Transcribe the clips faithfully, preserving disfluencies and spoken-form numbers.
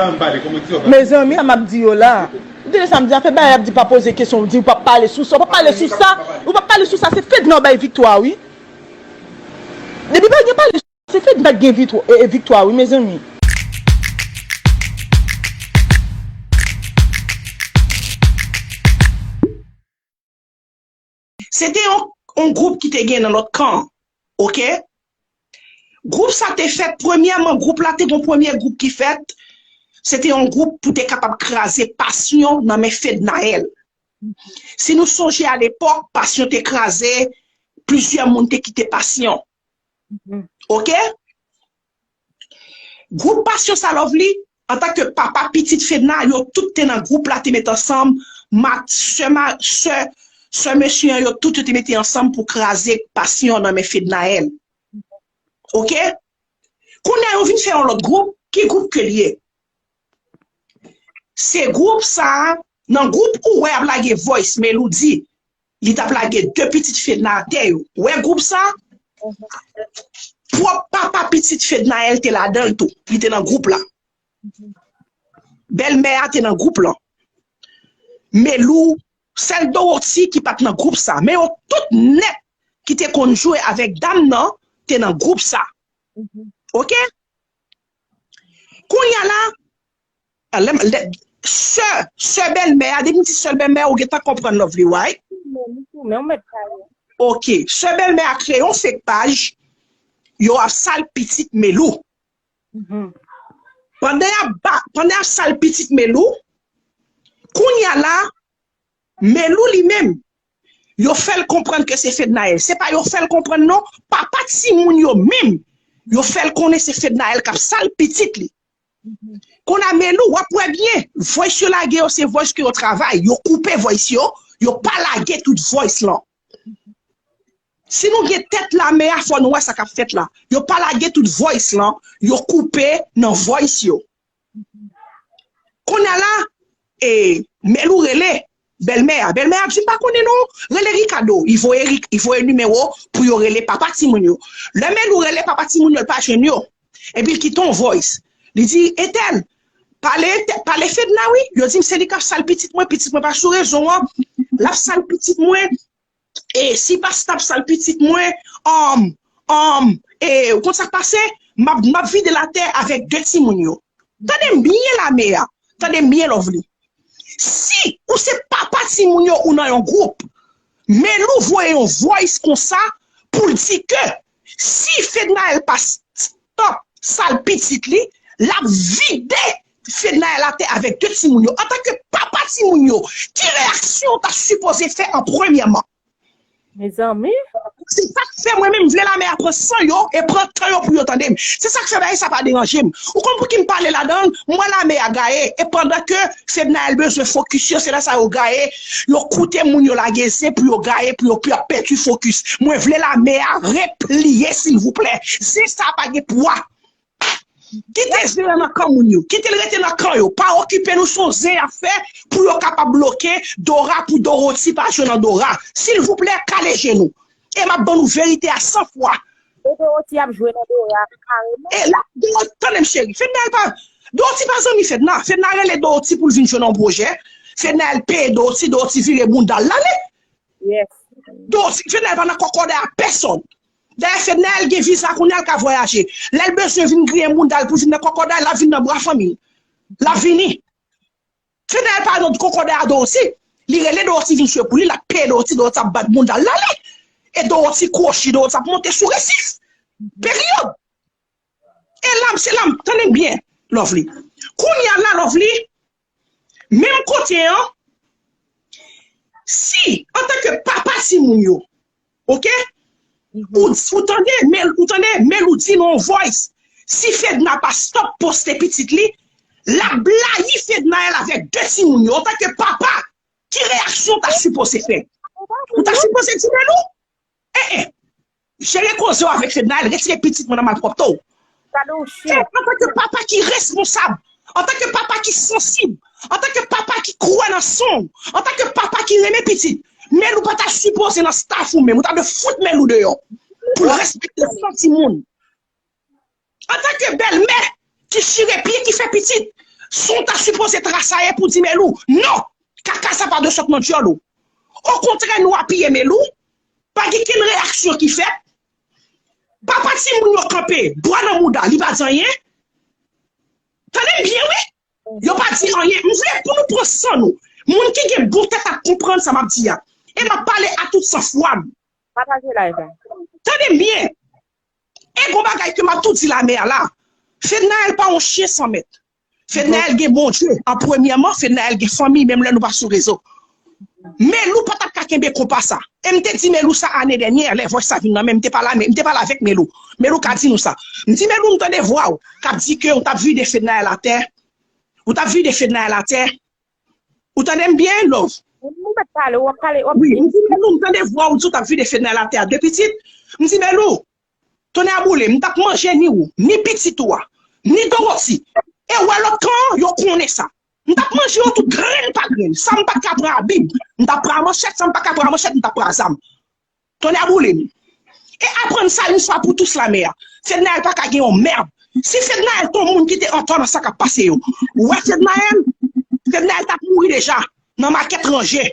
Mezanmi, sa m ap di yo la. Ou tande sa m di, afè bagay ap di pa poze kesyon, ou di ou p ap pale sou sa, ou p ap pale sou sa, ou p ap pale sou sa, se Fedna w bay viktwa, wi. Depi pa gen pale, se Fedna k gen viktwa, e, e, viktwa, wi, mezanmi. Se te yon, yon gwoup ki te gen nan lòt kan, oke? Gwoup sa te fèt, premyèman, gwoup la te gen premye gwoup ki fèt, se te yon gwoup pou te kapab kraze Passion nan men Fednaelle. Si nou sonje alepòk, Passion te kraze, plizyè moun te kite Passion. Oke? Gwoup Passion sa Lovely, antanke papa pitit Fedna, yo tout te nan gwoup la, te met ansanm, ma, sè, ma, sè, sè mesye an, yo tout yo te mete ansanm pou kraze Passion nan men Fednaelle. Oke? Kounye a yo vin fè yon lòt gwoup, ki gwoup ke l ye? Se gwoup sa a, nan gwoup ou wè ap lage voice, Melou di, li t ap lage de pitit Fedna atè yo. Ou wè gwoup sa? Pwòp papa pitit Fednaelle te ladan l tou. Li te nan gwoup la. Bèlmè a te nan gwoup lan. Melou, sèl Dorothy ki pa t nan gwoup sa. Men yo tout nèt ki te konn jwe avèk dam nan te nan gwoup sa. Oke? Kounye a la, lè, lè, sè, sè bèlmè a, depi m di sè bèlmè a, ou gentan konprann Lovely, right? Men, men, ou mèt pale. Oke, sè bèlmè a kreye yon fake paj, yo ap sal pitit Melou. Pandan y ap ba, pandan y ap sal pitit Melou, kounye a la, Melou li menm, yo fè l konprann ke se Fednaelle. Se pa yo fè l konprann non, papa timoun yo menm, yo fè l konnen se Fednaelle k ap sal pitit li. Kounye a Melou, w ap wè byen, voice yo lage yo, se voice ke yo travay. Yo koupe voice yo, yo pa lage tout voice lan. Si nou gen tèt lame a, fò nou wè sa k ap fèt la. Yo pa lage tout voice lan, yo koupe nan voice yo. Kounye a la, e, Melou rele bèlmè a. Bèlmè a di, "M pa konnen non, rele Ricardo." Li voye Ri-, li voye nimewo pou yo rele papa timoun yo. Lè Melou rele papa timoun yo, l pa jwenn yo. Epi l kite yon voice. Li di, "Etèl, pale, pale Fedna, wi." Yo di m se li k ap sal pitit mwen, pitit mwen pa sou rezon an. L ap sal pitit mwen. E si pastè ap sal pitit mwen, um, um, e, ou konn sa k pase? M ap, m ap vide l atè avèk de timoun yo. Tande m byen lame a. Tande m byen Lovely. Si ou se papa timoun yo, ou nan yon gwoup, Melou voye yon voice konsa pou l di ke si Fednaelle pa stop sal pitit li, l ap vide Fednaelle atè avèk de timoun yo. Antanke papa timoun yo, ki reyaksyon w ta sipoze fè an premyèman? Mezanmi. Se sa k fè mwen menm m vle lame a pran san yo e pran tan yo pou yo tande m. Se sa k fè bagay sa pa deranje m. Ou konn pouki m pale ladan l? M wè lame a gaye. E pandan ke Fednaelle bezwen fokis yo, se lè sa yo gaye. Yo koute moun yo lage zen pou yo gaye, pou yo p-, pèdi fokis. Mwen vle lame a repliye silvouplè. Zen sa pa gen pwa. Kite zen an nan kan moun yo. Kite l rete nan kan yo. Pa okipe nou, se yon zen y ap fè pou yo kapab bloke Dora, pou Dorothy pa jwe nan Dora. Silvouplè, kale je nou. E m ap ban nou verite a san fwa. E Dorothy ap jwe nan Dora kareman. E la, Dorothy, tande m cheri. Fednaelle pa, Dorothy pa zanmi Fedna. Fedna rele Dorothy pou l vin jwe nan yon pwojè. Fednaelle peye Dorothy, Dorothy vire bounda l l ale. Yes. Dorothy, Fednaelle pa nan kòkòday a pèsòn. Dayè, Fednaelle gen viza kounye a, l ka vwayaje. Lè l bezwen vin griyen bounda l pou vin nan kòkòday, l ap vin nan bra fanmi l. L ap vini. Fednaelle pa nan kòkòday a Dorothy. Li rele Dorothy vin jwe pou li, l ap peye Dorothy, Dorothy ap bat bounda l l ale. E Dorothy kwochi, Dorothy ap monte sou resif. Peryòd. E la, se la, tande m byen, Lovely. Kounye a la, Lovely, menm kote an, si, antanke papa timoun yo, oke? Ou, ou tande, men, ou tande, men ou di nan yon voice, si Fedna pa stop poste pitit li, l ap blayi Fednaelle avèk de timoun yo. Antanke papa, ki reyaksyon w ta sipoze fè? Ou ta sipoze di men ou? Eh, eh. Jere koze w avèk Fednaelle, retire pitit mwen nan malpwòpte w. Fè antanke papa ki responsab, antanke papa ki sansib, antanke papa ki kwè nan san w, antanke papa ki renmen pitit, men ou pa ta sipoze nan staff ou menm, ou ta dwe fout men ou deyò pou l respekte san timoun. Antanke bèlmè ki chire pye, ki fè pitit, Si w ta sipoze trasaye pou di Melou, non, kaka sa pa dwe sot nan dyòl ou. Okontrè, nou apiye Melou, pa gen kenn reyaksyon ki fèt. Papa timoun yo kanpe, bwa nan mouda, li pa di anyen. Tande m byen, wi. Yo pa di anyen. M vle pou nou pran san nou. Moun ki gen bon tèt ap konprann sa m ap di a. E m ap pale a tout san fwa m. Pataje live la. Tande m byen. E gon bagay ke m ap tou di lamè a la. Fednaelle pa yon chen san mèt. Fednaelle gen Bondye an premyèman, Fednaelle gen fanmi, menm lè nou pa sou rezo. Melou pa t ap ka kenbe konpa sa. E m te di Melou sa ane dènyè, lè vòs sa vin nan men m, m te pale a Men- m te pale avèk Melou. Melou ka di nou sa. M di Melou, m tande vwa w k ap di ke w t ap vide Fednaelle atè. Ou t ap vide Fednaelle atè. Ou tande m byen, love? Ou mèt pale, w ap pale, w ap Wi, m di Melou, m tande vwa w di w t ap vide Fednaelle atè a. De pitit, m di Melou, tonnè a boule, m t ap manje ni ou, ni pitit ou a, ni Dorothy. E w wè lòt kan an, yo konnen sa. M t ap manje yo tout grenn pa grenn. Sa m pa t ka pran a bib, m t ap pran a manchèt, sa m pa t ka pran a manchèt, m t ap pran a zam. Tonnè a boule m. E aprann sa yon fwa pou tous lamè a. Fednaelle pa ka gen yon mèd. Si Fednaelle te yon moun ki te antò nan sa k ap pase yo. Ou wè Fednaelle? Fednaelle t ap mouri deja nan makèt ranje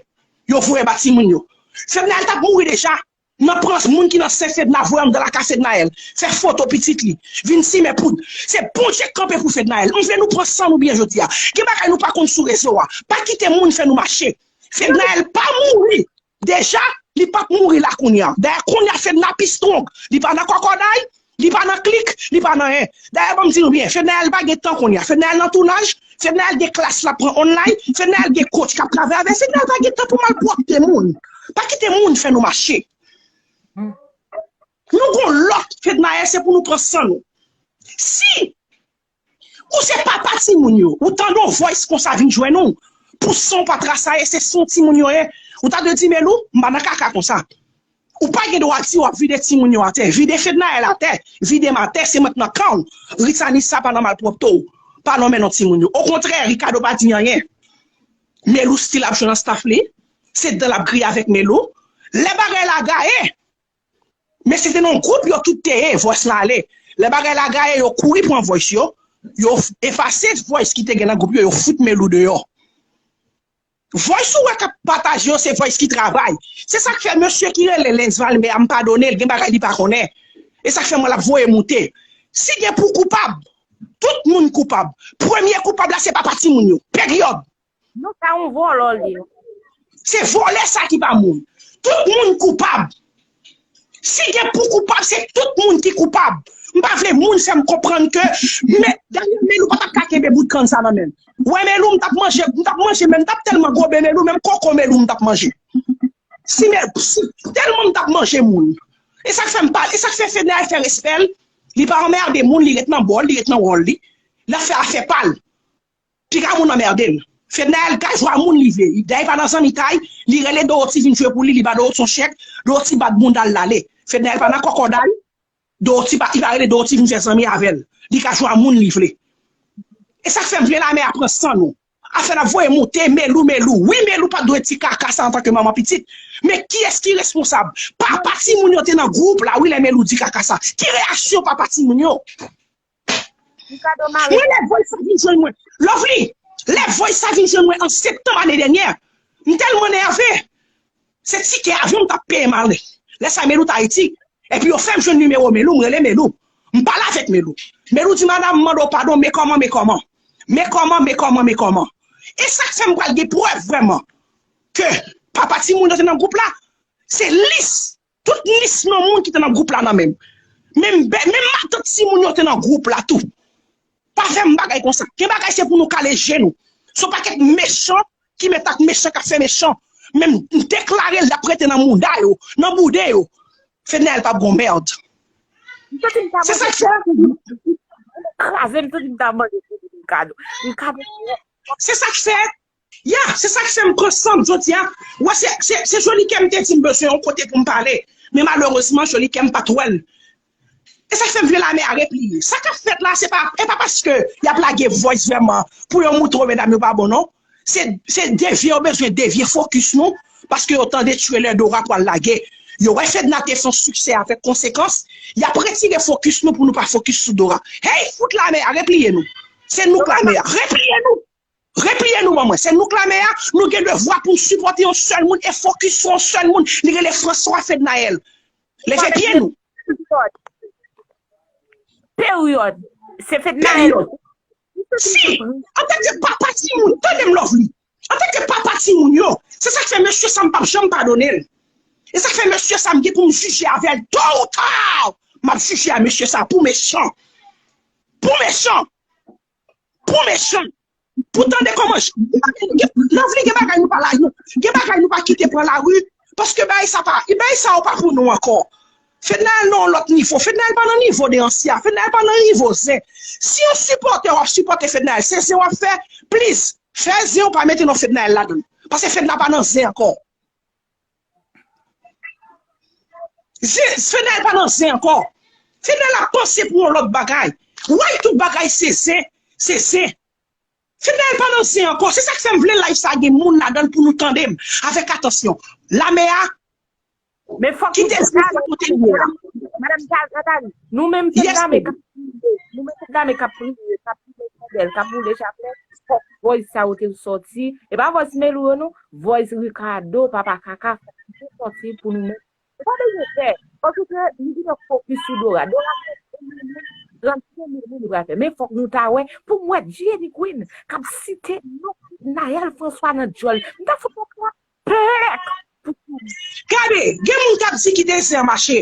yo voye ba timoun yo. Fednaelle t ap mouri deja nan pran moun ki nan sen Fedna voye anndan lakay Fednaelle. Fè foto pitit li. Vin simen poud. Se Bondye k kanpe pou Fednaelle. M vle nou pran san nou byen jodi a. Gen bagay nou pa konn sou rezo a. Pa kite moun fè nou mache. Fednaelle pa mouri. Deja, li p ap mouri la kounye a. Dayè kounye a Fedna pi strong. Li pa nan kòkòday, li pa nan klik, li pa nan anyen. Dayè ban m di nou byen, Fednaelle pa gen tan kounye a. Fednaelle nan tounaj, Fednaelle gen klas l ap pran online, Fednaelle gen coach k ap travay avè l, Fednaelle pa gen tan pou malpwòpte moun. Pa kite moun fè nou mache. Nou gon lòt Fednaelle, se pou nou pran san nou. Si Ou se papa timoun yo. Ou tande yon voice konsa vin jwenn ou. Pou san w pa trasaye, se san timoun yo ye. Ou ta dwe di Melou, m pa nan kaka konsa. Ou pa gen dwa di w ap vide timoun yo atè. Vide Fednaelle atè. Vide m atè, se mwen k nan kan w. Ritani sa pa nan malpwòpte w. Pa nan men non timoun yo. Okontrè, Ricardo pa di anyen. Melou still ap jwe nan staff li. Se dan l ap griye avèk Melou. Lè bagay la gaye, Men se te nan gwoup yo tout te ye, voice la ale. Lè bagay la gaye, yo kouri pran voice yo, yo efase voice ki te gen nan gwoup yo, yo fout Melou deyò. Voice ou wè k ap pataje yo, se voice ki travay. Se sa k fè mesye ki rele Lens Valmè a, m padone l, gen bagay li pa konnen. E sa k fè mwen l ap voye moute. Si gen pou koupab, tout moun koupab. Premye koupab la se papa timoun yo. Peryòd. Non, sa yon vòlò l ye. Se vòlè sa ki pa moun. Tout moun koupab. Si gen pou koupab, se tout moun ki koupab. M pa vle moun fè m konprann ke, men, dayè Melou pa t ap ka kenbe bout kann sa nan men l. Wè Melou, m t ap manje, m t ap manje, men m t ap tèlman gobe Melou, menm koko Melou m t ap manje. Si men, si, tèlman m t ap manje moun. E sa k fè m pale, e sa k fè Fednaelle fè respè l, li pa anmède moun, li ret nan bò l, li ret nan wòl li, l ap fè afè pa l. Piga moun anmède l. Fednaelle ka jwe a moun li vle. Dayè pa nan zanmitay, li rele Dorothy vin jwe pou li, li ba Dorothy yon chèk, Dorothy bat bounda l l ale. Fednaelle pa nan kòkòday, Dorothy pa, li pa rele Dorothy vin fè zanmi avè l. Li ka jwe a moun li vle. E sa k fè m vle lamè a pran san nou. Afè n ap voye moute, Melou, Melou. Wi, Melou pa t dwe di kaka sa antanke manman pitit. Men kiyès ki responsab? Papa timoun yo te nan gwoup la, wi, lè Melou di kaka sa. Ki reyaksyon papa timoun yo? Mwen, lè voice sa vin jwenn mwen. Lovely, lè voice sa vin jwenn mwen an septanm ane dènyè, m tèlman nève. Se tikè avyon m t ap peye m ale. Lè sa Melou t Ayiti. Epi yo fè m jwenn nimewo Melou, m rele Melou. M pale avèk Melou. Melou di, madanm, m mande w padon, men kòman, men kòman. Men kòman, men kòman, men kòman. E sa k fè m pral gen prèv vrèman ke papa timoun yo te nan gwoup la, se lis Tout lis non moun ki te nan gwoup la nan men m. Menm, menm matant timoun yo te nan gwoup la tou. Pa fè m bagay konsa. Gen bagay se pou nou kale je nou. Se yon pakèt mechan ki met ak mechan k ap fè mechan. Men m deklare l ap rete nan mouda yo, nan boude yo. Fednaelle p ap gon mèd. Se sa k fè. Kraze m, tout m ta manje pou li kado. M kado. Se sa k fè. Ya, se sa k fè m pran san m jodi a. Wè, se, se, se Jolikè m te di m bezwen yon kote pou m pale. Men malerezman, Jolikè m pa t wè l. E sa k fè m vle lamè a repliye. Sa k ap fèt la, se pa, e pa paske y ap lage voice vrèman pou yo moutre medam yo pa bon, non. Se, se devye yo bezwen devye fokis nou, paske yo tande trailer Dora pral lage. Yo wè Fedna te fè yon siksè avèk konsekans, y ap retire fokis nou pou nou pa fokis sou Dora. Hey, fout lamè a repliye nou. Se nou k lame a. Repliye nou. Repliye nou ban mwen. Se nou k lame a. Nou gen devwa pou n sipòte yon sèl moun e fokis sou yon sèl moun. Li rele François Fednaelle. Leve pye nou. Peryòd. Se Fednaelle. Si, antanke papa timoun, tande m Lovely. Antanke papa timoun yo, se sa k fè mesye sa m p ap janm padone l. E sa k fè mesye sa m gen pou m jije avè l. To ou ta, m ap jije a mesye sa pou mechan. Pou mechan. Pou mechan. Pou tande kòman Lovely, gen bagay nou pa la, gen bagay nou pa kite pran lari. Paske bagay sa pa, bagay sa yo pa pou nou ankò. Fednaelle nan yon lòt nivo. Fednaelle pa nan nivo de ansya. Fednaelle pa nan nivo zen. Si yon sipòtè w ap sipòte Fednaelle, se zen w ap fè, please, fè zen w pa mete non Fednaelle ladan l. Paske Fedna pa nan zen ankò. Fednaelle pa nan zen ankò. Fednaelle ap panse pou yon lòt bagay. Why tout bagay se zen, se zen. Fednaelle pa nan zen ankò. Se sa k fè m vle live sa gen moun ladan l pou nou tande m avèk atansyon. Lame a, Men fòk nou kite zen sa kote l ye a. Madanm Nathalie, nou menm se dame k ap priye, nou menm se dame k ap priye, k ap priye chandèl, k ap boule chaplè, fòk voice sa yo te sòti. E pa voice Melou yo non, voice Ricardo, papa kaka, fòk li te sòti pou nou menm. Ou pa bezwen pè, paske nou vin fokis sou Dora. Dora se tranche mil moun li pral fè. Men fòk nou ta wè, pou m wè Jenny Queen k ap site non Naël François nan djòl. M ta fout yon plèk pou tou. Gade, gen moun k ap di kite zen an mache.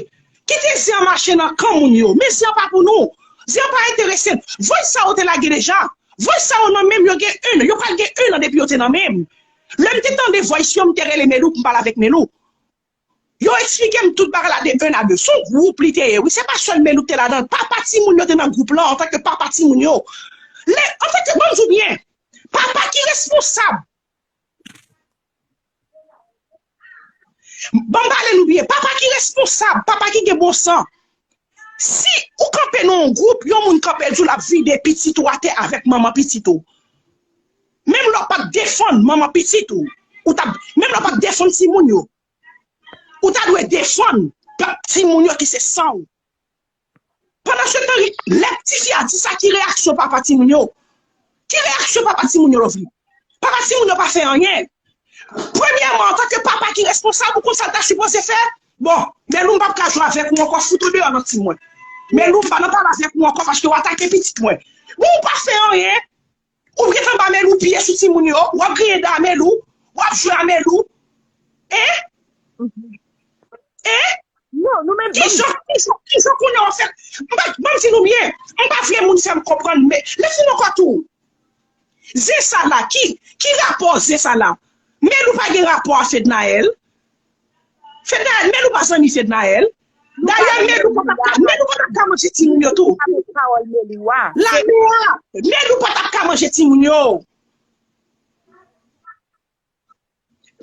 Kite zen an mache nan kan moun yo. Men zen an pa pou nou. Zen an pa enterese n. Voice sa yo te lage deja. Voice sa yo nan men m, yo gen en an. Yo pral gen en an depi yo te nan men m. Lè m te tande voice yo, m te rele Melou pou m pale avèk Melou. Yo eksplike m tout bagay la de en a de. Se yon gwoup li te ye, wi. Se pa sèl Melou ki te ladan l. Papa timoun yo te nan gwoup lan antanke papa timoun yo. Lè, antanke, ban m di w byen, papa ki responsab. Ban m pale nou byen. Papa ki responsab, papa ki gen bon san. Si ou kanpe nan yon gwoup, yon moun kanpe di w l ap vide pitit ou atè avèk manman pitit ou. Menm lè w pa t defann manman pitit ou, ou t ap, menm lè w pa t defann timoun yo, ou ta dwe defann timoun yo ki se san w. Pandan se tan, lè tifi a di sa, ki reyaksyon papa timoun yo? Ki reyaksyon papa timoun yo, Lovely? Papa timoun yo pa fè anyen. Premyèman, antanke papa ki responsab, ou konn sa l ta sipoze fè? Bon, Melou m p ap ka jwe avèk ou ankò, fout ou deyò nan tim mwen. Melou m pa nan pale avèk ou ankò paske w atake pitit mwen. Bon, ou pa fè anyen. Ou gentan ba Melou pye sou timoun yo, w ap griyen dan Melou, w ap jwe a Melou. Hein? Hein? Non, nou menm. Kijan, kijan, kijan kounye w ap fè? M pa, ban m di nou byen, m pa vle moun fè m konprann, men, lèfini ankò tou. Zen sa la, ki, ki rapò zen sa la? Melou pa gen rapò a Fednaelle. Fednaelle, Melou pa zanmi Fednaelle. Dayè, Melou pa t ap ka, Melou pa t ap ka manje timoun yo tou. Lame a, Melou pa t ap ka manje timoun yo.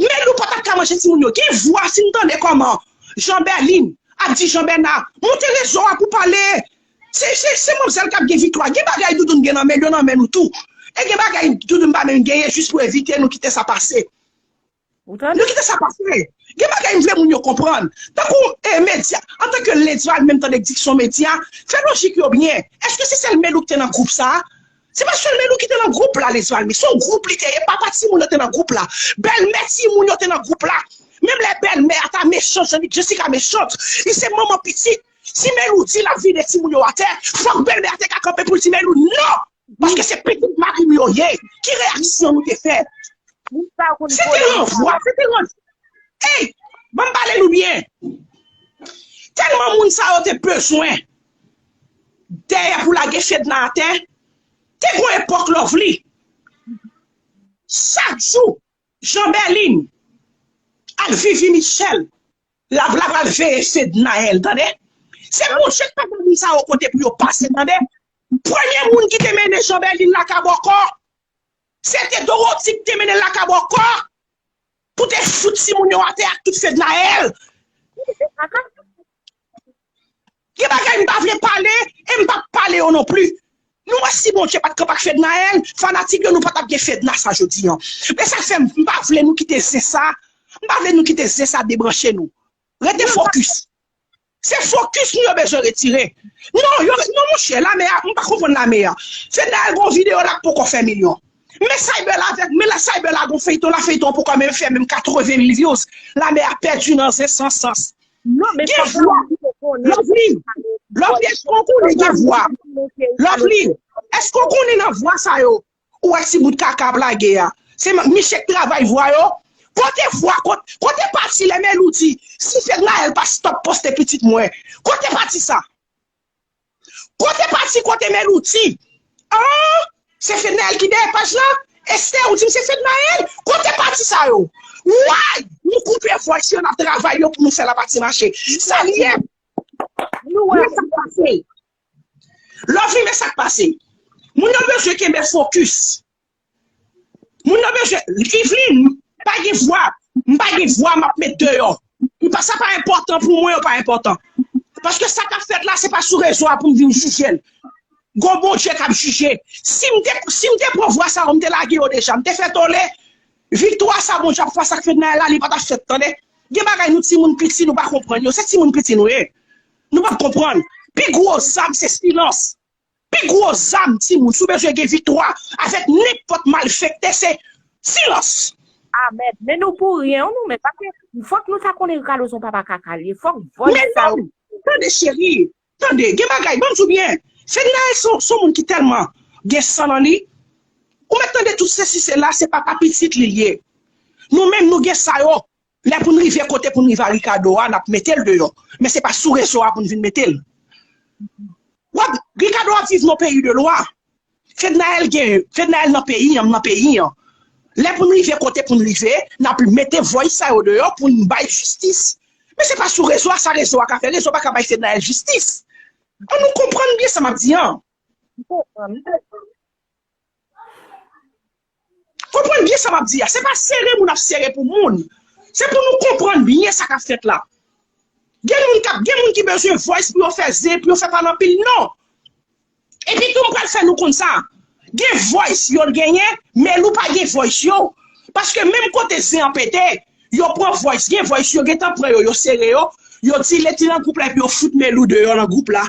Melou pa t ap ka manje timoun yo. Gen vwa, si n tande kòman Jean Berlin ap di Jean Bernard, monte rezo a pou pale. Se, se, se manmzèl k ap gen viktwa. Gen bagay Doudoun gen nan men l, yo nan men nou tou. E gen bagay Doudoun pa menm genyen jis pou evite nou kite sa pase. Nou kite sa pase. Gen bagay m vle moun yo konprann. Tankou e medya, antanke Ledval menm tande diksyon medya, fè lojik yo byen. Èske se sèl Melou ki te nan gwoup sa a? Se pa sèl Melou ki te nan gwoup la, Ledval, men se yon gwoup li te ye, papa timoun yo te nan gwoup la. Bèlmè timoun yo te nan gwoup la. Menm lè bèlmè a ta mechan, jan Jessica mechan, li se manman pitit. Si Melou di l ap vide timoun yo atè, fòk bèlmè a te ka kanpe pou l di Melou non! Paske se pitit mari m yo ye. Ki reyaksyon nou te fè? Se te ranvwa, se te ranvwa. Ey, ban m pale nou byen. Tèlman moun sa yo te bezwen dèyè pou lage Fedna atè, te gon epòk Lovely. Chak jou, Jean Berlin ak Vivi Michel, l ap la pral veye Fednaelle, tande? Se Bondye k pa ban moun sa yo kote pou yo pase, tande? Premye moun ki te mennen Jean Berlin lakay bòkò, se te Dorothy ki te mennen l lakay bòkò pou te fout timoun yo atè ak tout Fednaelle. Gen bagay m pa vle pale e m p ap pale yo non pli. Nou wè si Bondye pa t kanpe ak Fednaelle, fanatik yo nou pa t ap gen Fedna sa jodi an. E sa k fè m pa vle nou kite zen sa, m pa vle nou kite zen sa debranche nou. Rete fokis. Se fokis nou yo bezwen retire. Non, yo, non, monchè, lame a, m pa konprann lame a. Fednaelle gon videyo l ap poko fè milyon. Men Cyber la avèk, men la Cyber la gon feyton, la feyton poko menm fè menm katreven mil views. Lame a pèdi nan zen san sans. Non, men Gen fòk vwa. nou konnen. Lovely, Lovely, èske w konnen gen vwa? Lovely, èske w konnen nan vwa sa yo? Ou wè ti bout kaka ap lage a. Se ma- miche k travay vwa yo. Kote vwa, kot- kote pati lè Melou di, si Fednaelle pa stop poste pitit mwen. Kote pati sa? Kote pati kote Melou di, ah, se Fednaelle ki dèyè paj la? Esther, ou di m se Fednaelle? Kote pati sa yo? Why? Nou koupe voice yo, n ap travay yo pou nou fè lapati mache. Sa l ye. Nou wè. Men sa k pase. Lovely, men sa k pase. Moun yo bezwen kenbe fokis. Moun yo bezwen, Evelyn, pa gen vwa. M pa gen vwa, m ap met deyò. M pa, sa pa enpòtan pou mwen, yo pa enpòtan. Paske sa k ap fèt la, se pa sou rezo a pou m vin jije l. Gon Bondye k ap jije. Si m te, si m te pran vwa sa yo, m te lage yo deja. M te fè tole. Viktwa sa Bondye ap fè sa k Fednaelle la, li pa t ap fèt, tande. Gen bagay nou timoun piti, nou pa konprann yo. Se timoun piti nou ye. Nou p ap konprann. Pi gwo zam, se silans. Pi gwo zam, timoun, si w bezwen gen viktwa avèk nenpòt malfektè, se silans. Amèn. Men nou pou ryen, nou, men paske fòk nou ta konnen Ricardo se yon papa kaka li ye. Fòk voice Men sa yo. Non, tande cheri, tande, gen bagay, ban m di w byen. Fednaelle se se yon moun ki tèlman gen san nan li. Ou mèt tande tout sesi sela, se papa pitit li l ye. Nou menm, nou gen sa yo. Lè pou n rive kote pou n rive a Ricardo a, n ap mete l deyò. Men se pa sou rezo a pou n vin mete l. W ap, Ricardo ap viv nan peyi de lwa. Fednaelle gen, Fednaelle nan peyi an, m nan peyi an. Lè pou n rive kote pou n rive, n ap mete voice sa yo deyò pou n bay jistis. Men se pa sou rezo a, sa rezo a ka fè, rezo pa ka bay Fednaelle jistis. An nou konprann byen sa m ap di an. Konprann byen sa m ap di a. Se pa sere moun ap sere pou moun. Se pou nou konprann byen sa k ap fèt la. Gen moun k ap, gen moun ki bezwen voice pou yo fè zen, pou yo fè pale anpil, non. Epi tou, m pral fè nou konn sa. Gen voice yo genyen, men nou pa gen voice yo. Paske menm kote zen an pete, yo pran voice, gen voice yo gentan pran yo, yo sere yo, yo di leti nan gwoup la epi yo fout Melou deyò nan gwoup la.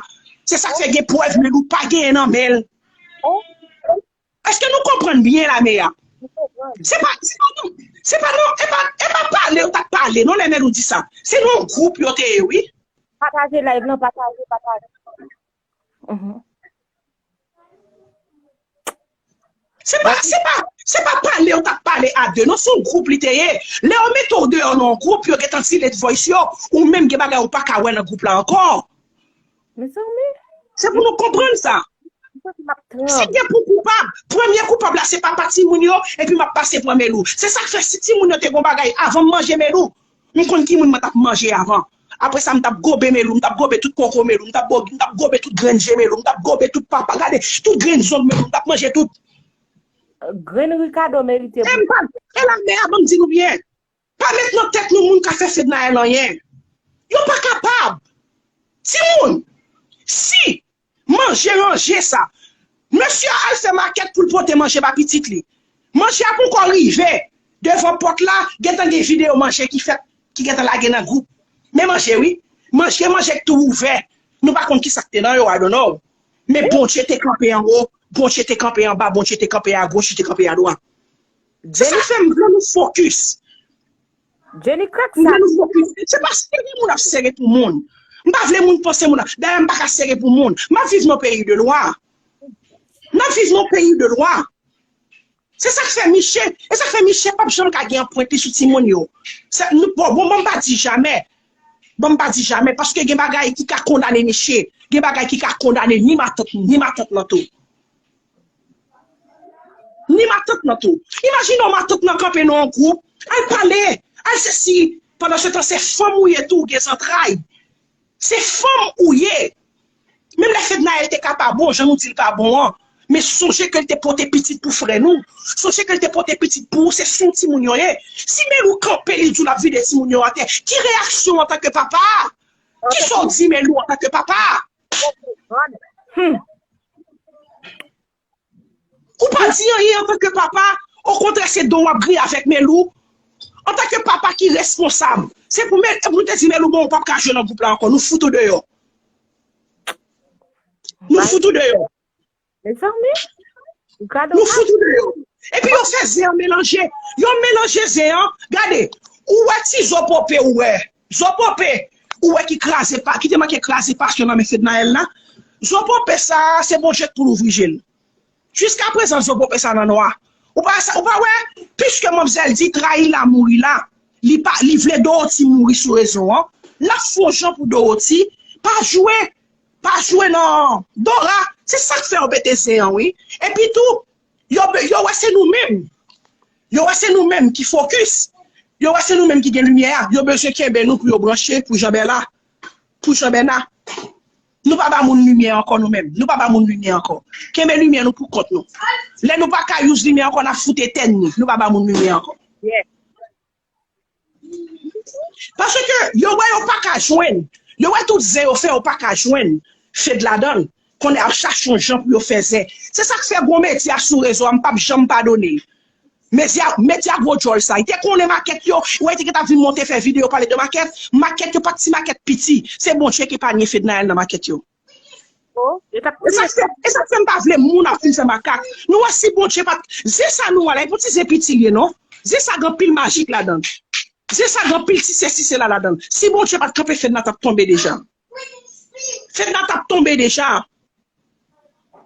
Se sa k fè gen prèv Melou pa genyen nan men l. Èske nou konprann byen la, Meya? Se pa, se pa non, se pa non, e pa, e pa pale yo t ap pale, non, lè Melou di sa. Se nan yon gwoup yo te ye, wi. Pataje live lan, pataje, pataje. Mhm. Se pa, se pa, se pa pale yo t ap pale a de, non, se yon gwoup li te ye. Lè yo mete w deyò nan yon gwoup, yo gentan delete voice yo, ou menm gen bagay ou pa ka wè nan gwoup la ankò. Mezanmi. Se pou nou konprann sa. Si gen pou koupab, premye koupab la se papa timoun yo, epi m ap pase pran Melou. Se sa k fè si timoun yo te gon bagay avan m manje Melou, m konn ki moun mwen t ap manje avan. Apre sa, m t ap gobe Melou, m t ap gobe tout koko Melou, m t ap gobe, m t ap gobe tout grenn je Melou, m t ap gobe tout papa, gade, tout grenn zong Melou, m t ap manje tout. Grenn Ricardo merite. E m pa, e la, men a, ban m di nou byen. Pa met nan tèt nou moun ka fè Fednaelle anyen. Yo pa kapab. Timoun, si manje ranje sa, mesye a al fè makèt pou l pote manje ba pitit li. Manje a poko rive devan pòt la, gentan gen videyo manje ki fèt, ki gentan lage nan gwoup. Men manje, wi. Manje, manje k tou ouvè. Nou pa konn ki sa k te nan yo, I don't know. Men Bondye te kanpe anwo, Bondye te kanpe anba, Bondye te kanpe agoch, li te kanpe adwat. Se sa k fè m vle nou fokis. Jenny crack M sa. vle nou fokis. Se pa sere moun ap sere pou moun. M pa vle moun panse moun ap. Dayè, m pa ka sere pou moun. M ap viv nan peyi de lwa. M ap viv nan peyi de lwa. Se sa k fè Miche, e sa k fè Miche p ap janm ka gen anprent li sou timoun yo. Sa, nou, bon, bon, bon, m pa di jamè. Bon, m pa di jamè, paske gen bagay ki ka kondane Miche. Gen bagay ki ka kondane ni matant, ni matant lan tou. Ni matant lan tou. Imajine w matant lan kanpe nan yon gwoup, al pale, al sesi, pandan se tan se fanm ou ye tou, ou gen zantray. Se fanm ou ye. Menm lè Fednaelle te ka pa bon, jan nou di l pa bon an, men sonje ke l te pote pitit pou frè nou. Sonje ke l te pote pitit pou ou, se sou timoun yo ye. Si Melou kanpe, li di w l ap vide timoun yo atè, ki reyaksyon w antanke papa? Kisa w di Melou antanke papa? Hmm. Ou pa di anyen antanke papa, okontrè se do w ap griye avèk Melou. Antanke papa ki responsab, Se pou men, pou te di Melou, bon, ou p ap ka jwe nan gwoup la ankò. Nou fout ou deyò. Nou fout ou deyò. Mezanmi, gade Nou fout ou deyò. Epi yo fè zen an melanje. Yo melanje zen an. Gade, ou wè ti zo pope ou wè. Zo pope ou wè ki kraze pa, ki te manke kraze pasyon nan men Fednaelle la. Zo pope sa, se Bondye k pou louvri je l. Jiskaprezan zo pope sa nan nwa. Ou pa sa, ou pa wè, piske manmzèl di trayi la mouri la, li pa, li vle Dorothy mouri sou rezo an, l ap fè yon jan pou Dorothy pa jwe, pa jwe nan Dora, se sa k fè yo pete zen an wi. Epi tou, yo, yo wè se nou menm. Yo wè se nou menm ki fokis. Yo wè se nou menm ki gen limyè a. Yo bezwen kenbe nou pou yo branche, pou Jean Bella, pou Jean Bernard. Nou pa ba moun limyè ankò nou menm. Nou pa ba moun limyè ankò. Kenbe limyè nou pou kont nou. Lè nou pa ka use limyè ankò, n ap fout etèn li. Nou pa ba moun limyè ankò. Paske yo wè yo pa ka jwenn. Yo wè tout zen yo fè, yo pa ka jwenn Fed ladan l. Konnen ap chache yon jan pou yo fè zen. Se sa k fè gon medya sou rezo a, m p ap janm padone l. Medya, medya gwo djòl sa. Li te konnen makèt yo. Wè, li te gentan vin monte fè videyo pale de makèt. Makèt yo pa t ti makèt piti. Se Bondye ki epanye Fednaelle nan makèt yo. Oh, yo t ap E sa k fè, e sa k fè m pa vle moun ap vin fè makak. Nou wè si Bondye pa t, zen sa nou wè la, e pa ti zen piti l ye non. Zen sa gen anpil majik ladan l. Zen sa gen anpil ti sesi sela ladan l. Si Bondye pa t kanpe, Fedna t ap tonbe deja. Fedna t ap tonbe deja.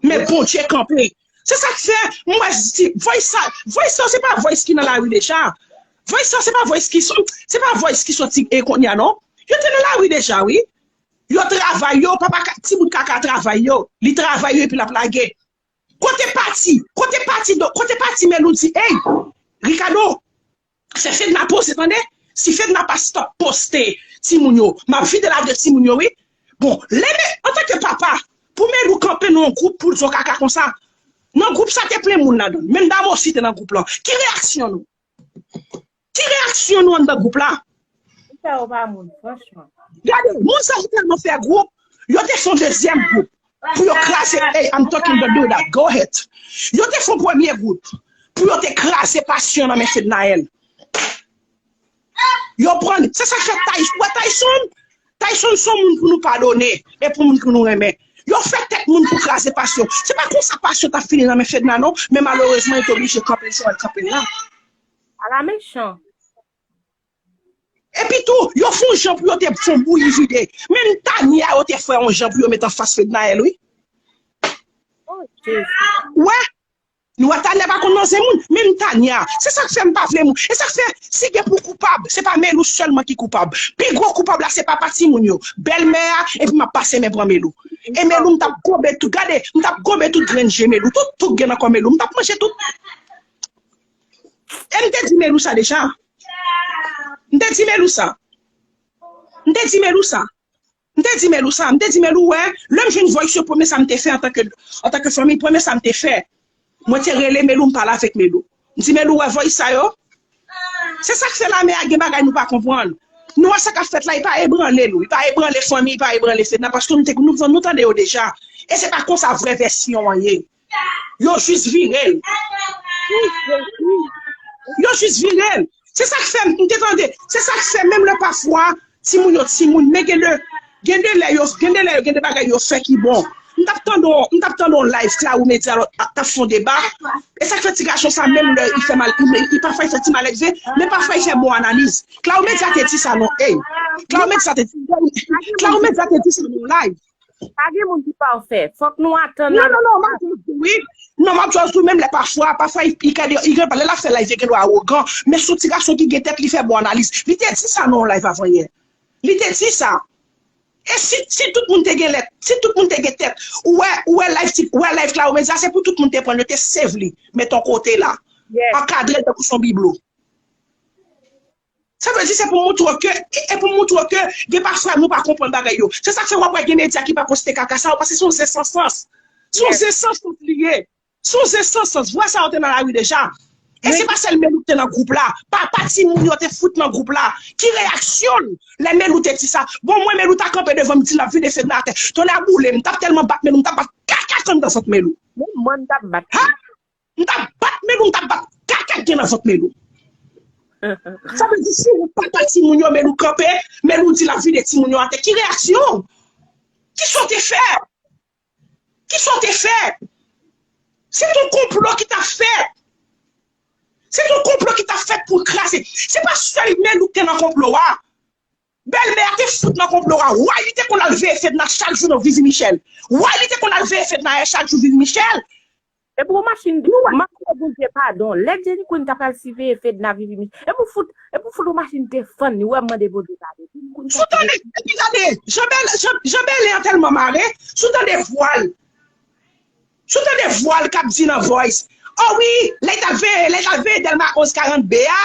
Men Bondye kanpe. Se sa k fè, m wè si, voice sa, voice sa, se pa voice ki nan lari deja. Voice sa, se pa voice ki, se pa voice ki soti e kounye a non. Yo te nan lari deja, wi. Yo travay yo, papa ka, timoun kaka travay yo. Li travay yo epi l ap lage. Kote pati? Kote pati? Donk, kote pati Melou di, ey, Ricardo, fè Fedna poze, tande? Si Fedna pa stop poste timoun yo, m ap vide lave timoun yo, wi. Bon, lè men, antanke papa, pou Melou kanpe nan yon gwoup pou l di yon kaka konsa, nan gwoup sa te plen moun ladan l. Menm Damosi te nan gwoup lan. Ki reyaksyon nou? Ki reyaksyon nou anndan gwoup la? Sa yo pa moun, franchman. Gade, moun sa yo tèlman fè gwoup, yo te fè yon dezyèm gwoup pou yo kraze. Hey, I'm talking to do that. Go ahead. Yo te fè yon premye gwoup pou yo te kraze pasyon nan men Fednaelle. Yo pran, se sa k fè Tyson, wè Tyson, Tyson se yon moun pou nou padone, e pou moun pou nou renmen. Yo fè tèt moun pou kraze pasyon. Se pa konsa pasyon t ap fini nan men Fedna non, men malerezman yo te oblije kanpe l, Joel kanpe l la. Ala mechan. Epi tou, yo fè yon jan pou yo te fè yon bouyi vide. Menm Tania yo te fè yon jan pou yo met anfas Fednaelle, wi. Oh, Jezi. Wè, nou wè Tania pa konn nan zen moun. Menm Tania, se sa k fè m pa vle moun. E sa k fè, si gen pou koupab, se pa Melou sèlman ki koupab. Pi gwo koupab la, se papa timoun yo. Bèlmè a, epi m ap pase men pran Melou. E Melou, m t ap gonbe tout. Gade, m t ap gonbe tout grenn je Melou. Tout, tout gen nan kò Melou. M t ap manje tout. E m te di Melou sa deja. M te di Melou sa. M te di Melou sa. M te di Melou sa. M te di Melou, wè, lè m jwenn voice yo, premye sa m te fè antanke, antanke fanmi, premye sa m te fè, mwen te rele Melou, m pale avèk Melou. M di, Melou, wè voice sa yo? Se sa k fè lame a gen bagay nou pa konprann. Nou wè sa k ap fèt la, li pa ebranle nou, li pa ebranle fanmi, li pa ebranle Fedna, paske nou te, nou, nou tande yo deja. E se pa konsa vrè vèsyon an ye. Yo jis vire l. Yo jis vire l. Se sa k fè m te tande. Se sa k fè menm lè pafwa, timoun yo timoun, men gen de, gen de lè yo, gen de lè yo, gen de bagay yo fè ki bon. M t ap tande, m t ap tande yon live Claro Media lòt, t ap fè yon deba. E sa k fè ti gason sa menm lè li fè mal, li, li pafwa li fè ti malègze, men pafwa li fè bon analiz. Claro Media te di sa non, ey. Claro Media te di, Claro Media te di sa nan yon live. Pa gen moun ki pafè. Fòk nou atann. Non, non, non, m ap di w wi. Non, m ap di w menm lè pafwa, pafwa, li, li, li, lè l ap fè live, li gen dwa awogan. Men se yon ti gason ki gen tèt, li fè bon analiz. Li te di sa nan yon live avan yè. Li te di sa. E si, si tout moun te gen lèt, si tout moun te gen tèt, ou wè, ou wè live, ti, ou wè live Claro Media, se pou tout moun te pran l, yo te save li, met yon kote la. Ankadre l tankou se yon biblo. Sa vle di se pou montre w ke, e, e pou montre w ke gen pafwa nou pa konprann bagay yo. Se sa k fè w ap wè gen medya ki pa poste kaka sa yo, paske se yon zen san sans. Se yon zen san sans li ye. Se yon zen san sans. Vwa sa yo te nan lari deja. E se pa sèl Melou ki te nan gwoup la. Papa timoun yo te fout nan gwoup la. Ki reyaksyon l lè Melou te di sa? Bon, mwen Melou ta kanpe devan m di l ap vide Fedna atè. Tonnè boule m, t ap tèlman bat Melou, m t ap bat kaka k anndan vant Melou. Menm mwen m t ap bat. Ha? M t ap bat Melou, m t ap bat kaka k gen nan vant Melou. Sa vle di si ou papa timoun yo, men nou kanpe, men nou di l ap vide timoun yo atè. Ki reyaksyon? Kisa w te fè? Kisa w te fè? Se t yon konplo ki t ap fèt. Se t yon konplo ki t ap fèt pou l kraze. Se pa sèl men nou k te nan konplo a. Bèlmè a te fout nan konplo a. Why li te konn al veye Fedna chak jou nan Vivi Michel? Why li te konn al veye Fedna chak jou Vivi Michel? Epi w machin, m ap mande Bondye padon. Lè Jenny Queen ta pral siveye Fedna Vivi Michel. Epi w fout, epi w fout w machin defann li. Wè m mande Bondye padon. Jenny Queen Sou tande, epi tande, Jan Bèl, Jan, Jan Bèlen an tèlman mare, sou tande vwa l. Sou tande vwa l k ap di nan voice. O wi, lè l t ap veye, lè l t ap veye Dèlma onz karant B a,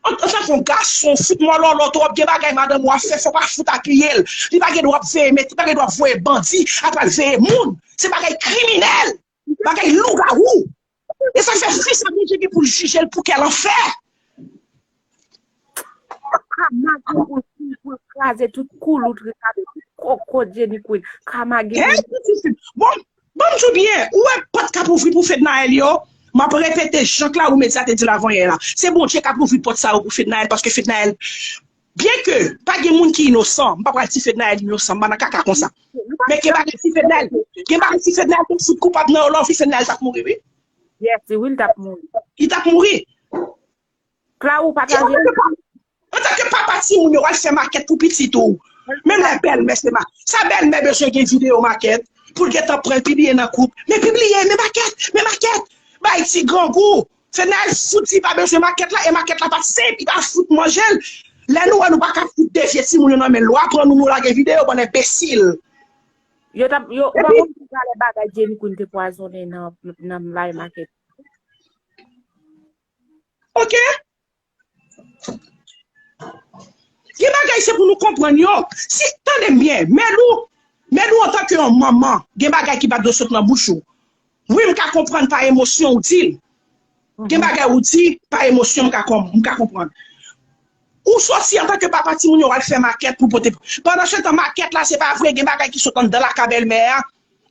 an, antanke yon gason, fout mòlòlò twòp, gen bagay madanm ou ap fè, fò w pa fout apiye l. Li pa gen dwa ap veye, met, li pa gen dwa ap voye bandi, ap al veye moun. Se bagay kriminèl, bagay lougawou. E sa fè fi sa Bondye gen pou l jije l pou kè lanfè. Kamage pou l, pou l kraze tout koulout, kraze tout koko Jenny Queen. Kamage pou l. Bon, bon, m di w byen, ou wè pòt k ap ouvri pou Fednaelle yo, m ap repete jan Claro Media te di l avanyè la. Se Bondye k ap ouvri pòt sa yo pou Fednaelle, paske Fednaelle, byen ke pa gen moun ki inosan, m pa pral di Fednaelle inosan, m pa nan kaka konsa. Men gen bagay si Fednaelle, gen bagay si Fednaelle te fout koupab nan yo, lòv li Fednaelle t ap mouri, wi. Yes, wi, l t ap mouri. Li t ap mouri. Claro pataje. Antanke papa timoun yo, w al fè makèt pou pitit ou. Menm lè bèlmè se ma. Sa bèlmè bezwen gen videyo makèt pou l gentan pran l pibliye nan gwoup. Men pibliye, men makèt, men makèt. Bay ti grangou. Fednaelle fout di pa bezwen makèt la, e makèt la pa senp, li pa fout manje l. Lè nou wè nou pa ka fout devye timoun yo nan men l, lwa pran nou, nou lage videyo, bann enbesil. Yo t ap, yo, ou pa konn tout valè bagay Jenny Queen te pwazonnen nan, nan Live Market. Ok? Gen bagay se pou nou konprann yo. Si, tande m byen, Melou, Melou antanke yon manman, gen bagay ki pa dwe sot nan bouch ou. Wi, m ka konprann pa emosyon ou di l. Gen bagay ou di, pa emosyon, m ka, m ka konprann. Ou soti antanke papa timoun yo, w al fè makèt pou pote. Pandan se tan, makèt la, se pa vre, gen bagay ki sot anndan lakay bèlmè a.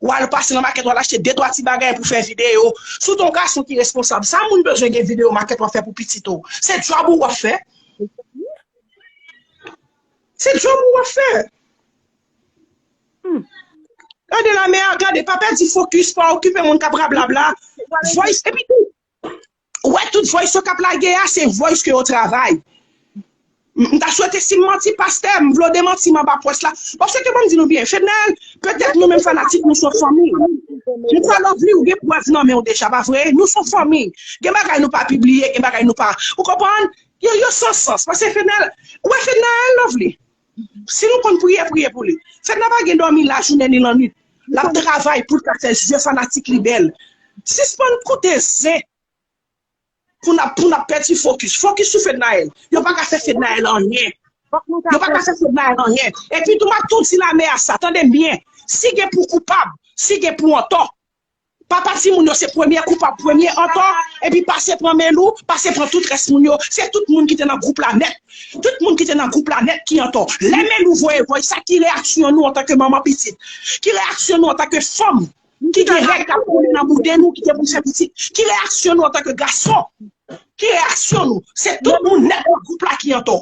W al pase nan makèt, w al achte de twa ti bagay pou fè videyo. Si w te yon gason ki responsab, sa moun bezwen gen videyo makèt w ap fè pou pitit ou? Se djòb ou w ap fè? Se djòb ou w ap fè? Gade la mè a, gade, pa pèdi fokis, pa okipe moun k ap rablabla. Voice, epi tou, ou wè tout voice yo k ap lage a, se voice ke yo travay. M ta swete si m manti, pastè, m vle w demanti m anba pòs la. Paske ke ban m di nou byen, Fednaelle, petèt nou menm fanatik nou se yon fanmi. M kwè Lovely ou gen prèv nan men w deja, pa vre? Nou se yon fanmi. Gen bagay nou pa pibliye, gen bagay nou pa. Ou konprann? Yo, yo san sans. Paske Fednaelle, ou wè Fednaelle, Lovely. Si nou konn priye, priye pou li. Fedna pa gen dòmi lajounen ni lannwit. L ap travay pou l ka fè zye fanatik li bèl. Sispann koute zen. Pou n ap, pou n ap pèdi fokis. Fokis sou Fednaelle. Yo pa ka fè Fednaelle anyen. Yo pa ka fè Fednaelle anyen. Epi tou, m ap tou di lamè a sa. Tande m byen. Si gen pou koupab, si gen pou antò, papa timoun yo se premye koupab, premye antò. Epi pase pran Melou, pase pran tout rès moun yo. Se tout moun ki te nan gwoup la nèt. Tout moun ki te nan gwoup la nèt ki antò. Lè Melou voye voice sa, ki reyaksyon nou antanke manman pitit? Ki reyaksyon nou antanke fanm? Ki gen règ k ap koule nan bouda nou, ki gen pou fè pitit. Ki reyaksyon nou antanke gason? Ki reyaksyon nou? Se tout moun nèt nan gwoup la ki antò.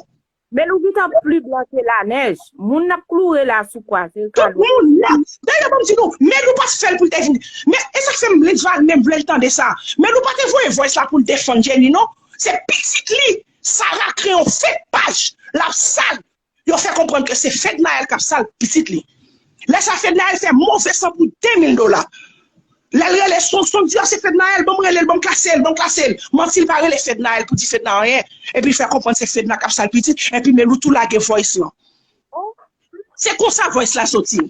Melou gentan pli blan ke lanèj. Moun n ap kloure la sou kwa, se kado. Tout moun nèt. Dayè, ban m di nou, Melou pa t fè l pou l te vin. Men, e sa k fè m, Lady Val menm vle l tande sa. Melou pa te voye voice la pou l defann Jenny, non. Se pitit li, Sarah, kreye yon fake paj. L ap sal. Yo fè konprann ke se Fednaelle k ap sal pitit li. Lè sa, Fednaelle fè move san pou de mil dola. Lè l rele Sonson, di, "Ah, se Fednaelle, ban m rele l, ban m klase l, ban m klase l." Manti, l pa rele Fednaelle pou di Fedna anyen. Epi l fè konprann se Fedna k ap sal pitit, epi Melou tou lage voice lan. Se konsa voice la soti.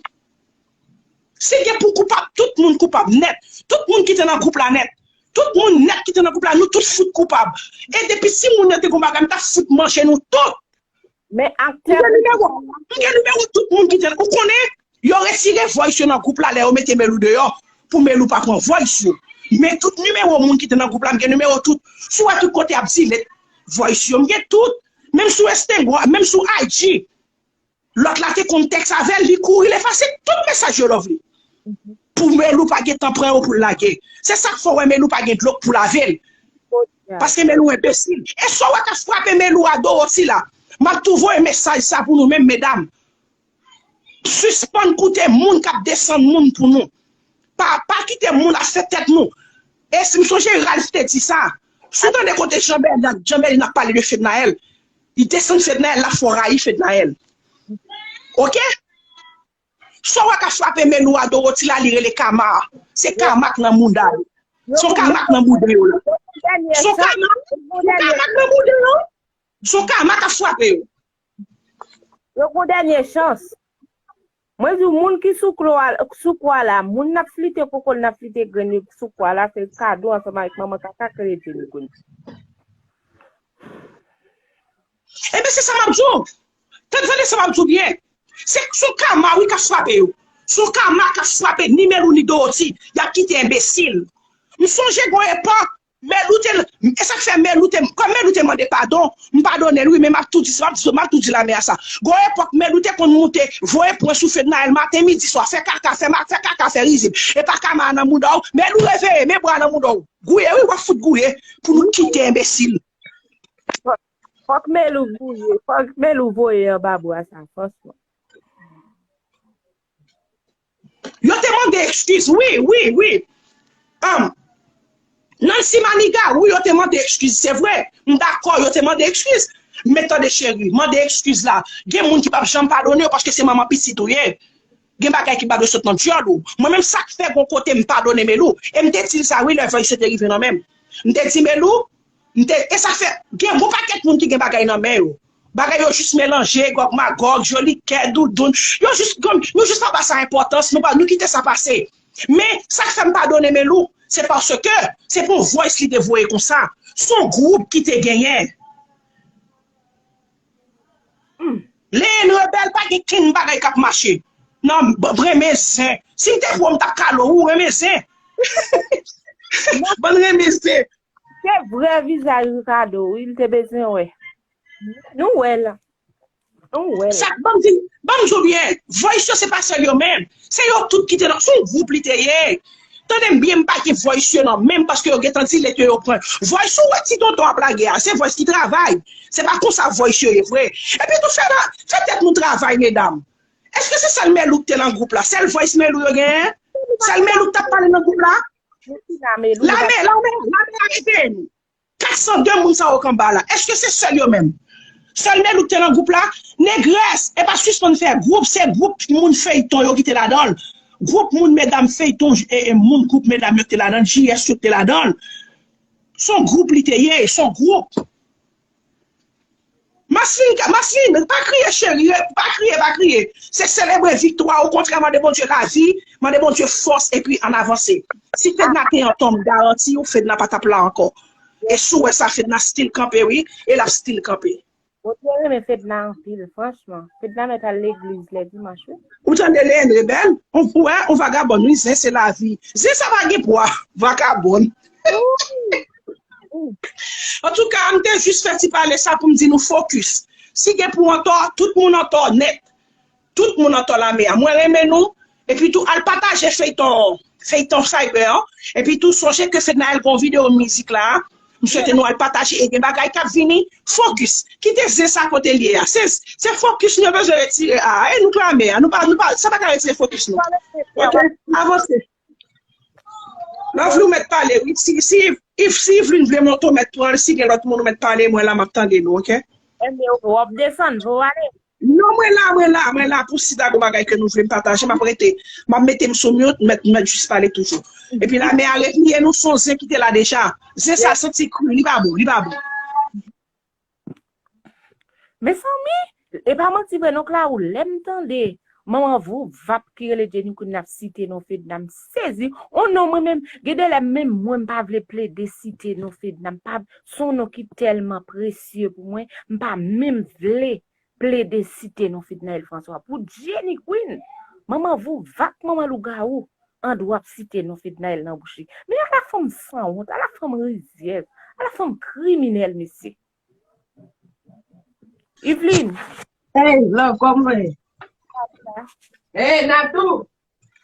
Si gen pou koupab, tout moun koupab nèt. Tout moun ki te nan gwoup la nèt. Tout moun nèt ki te nan gwoup la, nou tout fout koupab. E depi si moun yo te gon bagay, m t ap fout manje nou tout. Men aktè. M gen nimewo, m gen nimewo tout moun ki te, ou konnen, yo retire voice yo nan gwoup la lè yo mete Melou deyò, pou Melou pa pran voice yo. Men tout nimewo moun ki te nan gwoup la, m gen nimewo tout. Si w wè tout kote ap delete voice yo, m gen tout. Menm sou Instagram, menm sou I G. Lòt la te konn tèks avè l, li kouri, l efase tout mesaj yo, Lovely. Pou Melou pa gen tan pran yo pou l lage. Se sa k fè w wè Melou pa gen dlo pou lave l. Paske Melou enbesil. E sa w wè k ap frape Melou a Dorothy la. M ap tou voye mesaj sa pou nou menm medam. Sispann koute moun k ap desann moun pou nou. Pa, pa kite moun ap fè tèt nou. E si m sonje Ralph te di sa. Si w tande kote Jean Bernard, Jean Bernard ap pale de Fednaelle, li desann Fednaelle, l ap fè w rayi Fednaelle. Oke? Sa w wè k ap frape Melou a Dorothy la, li rele kama. Se kama k nan mouda yo. Se kama k nan mouda yo la. Se kama, se kama k nan mouda yo. Se kama k ap frape yo. Yo gon dènye chans. Mwen di w, moun ki sou klo a, sou kwa la, moun n ap flite koko l, n ap flite grenn li sou kwa la, se kado ansanm avèk manman kaka k rele Jenny Queen. Ebyen, se sa m ap di w. Tande, tande sa m ap di w byen. Se sou kama, wi, k ap frape yo. Sou kama k ap frape ni Melou ni Dorothy. Y ap kite enbesil. M sonje gon epòk, Melou te, e sa k fè Melou te, kòm Melou te mande padon, m padone l wi, men m ap tou di, m ap, m ap tou di lame a sa. Gon epòk, Melou te konn moute, voye pwen sou Fednaelle maten, midi, swa, fè kaka, fè ma, fè kaka, fè rizib. E pa kama nan mouda w, Melou reveye, men bra nan mouda w. Gouye wi, w ap fout gouye pou nou kite enbesil. Fòk Melou gouye, fòk Melou voye anba bra sa, fransman. Yo te mande ekskiz, wi, wi, wi. Um, Nancy Maniga, wi, yo te mande ekskiz, se vre. M dakò, yo te mande ekskiz. Men tande cheri, mande ekskiz la. Gen moun ki p ap janm padone w paske se manman pitit ou ye. Gen bagay ki pa dwe sot nan dyòl ou. Mwen menm sa k fè gon kote m padone Melou. E m te di l sa wi lè Voice te rive nan men m. M te di Melou, m te, e sa fè, gen gon pakèt moun ki gen bagay nan men yo. Bagay yo jis melanje, gòg magòg, joli kè, doudoun. Yo jis, nou jis pa ba sa enpòtans, nou pa, nou kite sa pase. Men, sa k fè m padone Melou, se paske se pou Voice li te voye konsa. Se yon gwoup ki te genyen. Leen rebèl pa gen kenn bagay k ap mache. Non, renmen zen. Si m te pran w, m t ap kale w, ou renmen zen. Bann renmen zen. Se vrè vizaj Ricardo, wi, li te bezwen wè. Nou wè l. Nou wè l. Sa, ban m di, ban m di w byen, Voice yo se pa sèl yo menm. Se yo tout ki te nan, se yon gwoup li te ye. Tande m byen, m pa gen Voice yo nan men m paske yo gentan di lè ke yo pran. Voice ou wè ti tonton ap lage a, se Voice ki travay. Se pa konsa Voice yo ye vre. Epi tou fè la, fè tèt nou travay, medam. Èske se sèl Melou ki te nan gwoup la? Sèl Voice Melou yo genyen? Sèl Melou ki t ap pale nan gwoup la? Lame, lame, lame a reveye nou. Kat san de moun sa yo k anba la. Èske se sèl yo menm? Sèl Melou ki te nan gwoup la? Negrès, e pa sispann fè gwoup, se gwoup moun feyton yo ki te ladan l. Gwoup moun medam feyton, e, e moun gwoup medam yo ki te ladan l, J S yo ki te ladan l. Se yon gwoup li te ye, se yon gwoup. Maslin, Maslin, pa kriye cheri, pa kriye, pa kriye. Se selebre viktwa ou, kontrè, mande Bondye lavi, mande Bondye fòs epi ann avanse. Si Fedna te an tonm, m garanti w Fedna pa t ap la ankò. E si w wè sa, Fedna still kanpe wi, e l ap still kanpe. Bondye renmen Fedna anpil, franchman. Fedna mèt al legliz lè dimanch wi. Ou tande Leen rebèl? Ou wè, yon vagabòn wi, zen se lavi. Zen sa pa gen pwa, vagabòn. Antouka, m te jis fè ti pale sa pou m di nou fokis. Si gen pou antò, tout moun antò nèt. Tout moun antò lame a. Mwen renmen nou. Epi tou, al pataje feyton, feyton Cyber an. Epi tou, sonje ke Fednaelle gon videyo mizik la. M swete nou al pataje e gen bagay k ap vini. Fokis. Kite zen sa kote l ye a. Se, se fokis nou bezwen retire a. E nou k lame a. Nou pa, nou pa, sa pa ka retire fokis nou. Ok? Avanse. Lè w vle w mèt pale wi. Si, si, if, si Yveline vle monte w mèt pran l, si gen lòt moun ou mèt pale, mwen la m ap tande nou, ok? Enben w ap desann, fò w ale. Non, mwen la, mwen la, mwen la. Pou si ta gon bagay ke nou vle m pataje, m ap rete. M ap mete m sou mute, mèt, mèt jis pale toujou. Epi lame a repliye nou, se yon zen ki te la deja. Zen sa santi kri, li pa bon, li pa bon. Mezanmi, e pa manti vre non Claro, lè m tande manman vouvap ki rele Jenny Queen ap site non Fedna, m sezi. O non, mwen menm, gen de lè menm mwen m pa vle plede site non Fedna, m pa, se yon non ki tèlman presye pou mwen, m pa menm vle plede site non Fednaelle François. Pou Jenny Queen, manman vouvap, manman lougawou, an dwa ap site non Fednaelle nan bouch li. Men ala fanm sanwont, ala fanm rizyèz, ala fanm kriminèl, mesye. Yveline. Hey, love, kòman w ye? Hey, Natou.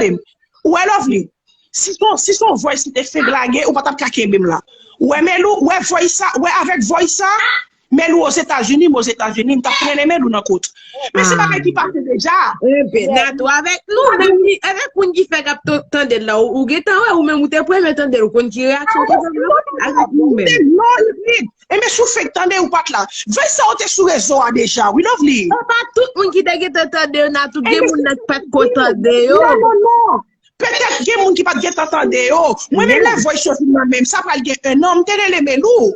Tande m. Ou wè Lovely, si son, si son voice ki te fenk lage, ou pa t ap ka kenbe m la. Ou wè Melou, ou wè voice sa, ou wè avèk voice sa, Melou Ozetazini, m Ozetazini, m t ap trennen Melou nan kot. Men se bagay ki pase deja. Enben, Natou avèk nou, menm li, avèk moun ki fèk ap tan- tande l la, ou, ou gentan wè, ou menm ou te premye tande l, ou konn ki reyaksyon ou te fè avèk nou menm. Enben, si w fenk tande, ou pa t la. Voice sa yo te sou rezo a deja, wi, Lovely. Se pa tout moun ki te gentan tande yo, Natou, gen moun nan ki pa t ko tande yo. Non, non, non. Petèt gen moun ki pa t gentan tande yo. Mwen menm lè voice yo vin nan men m, sa pral gen en an, m te rele Melou.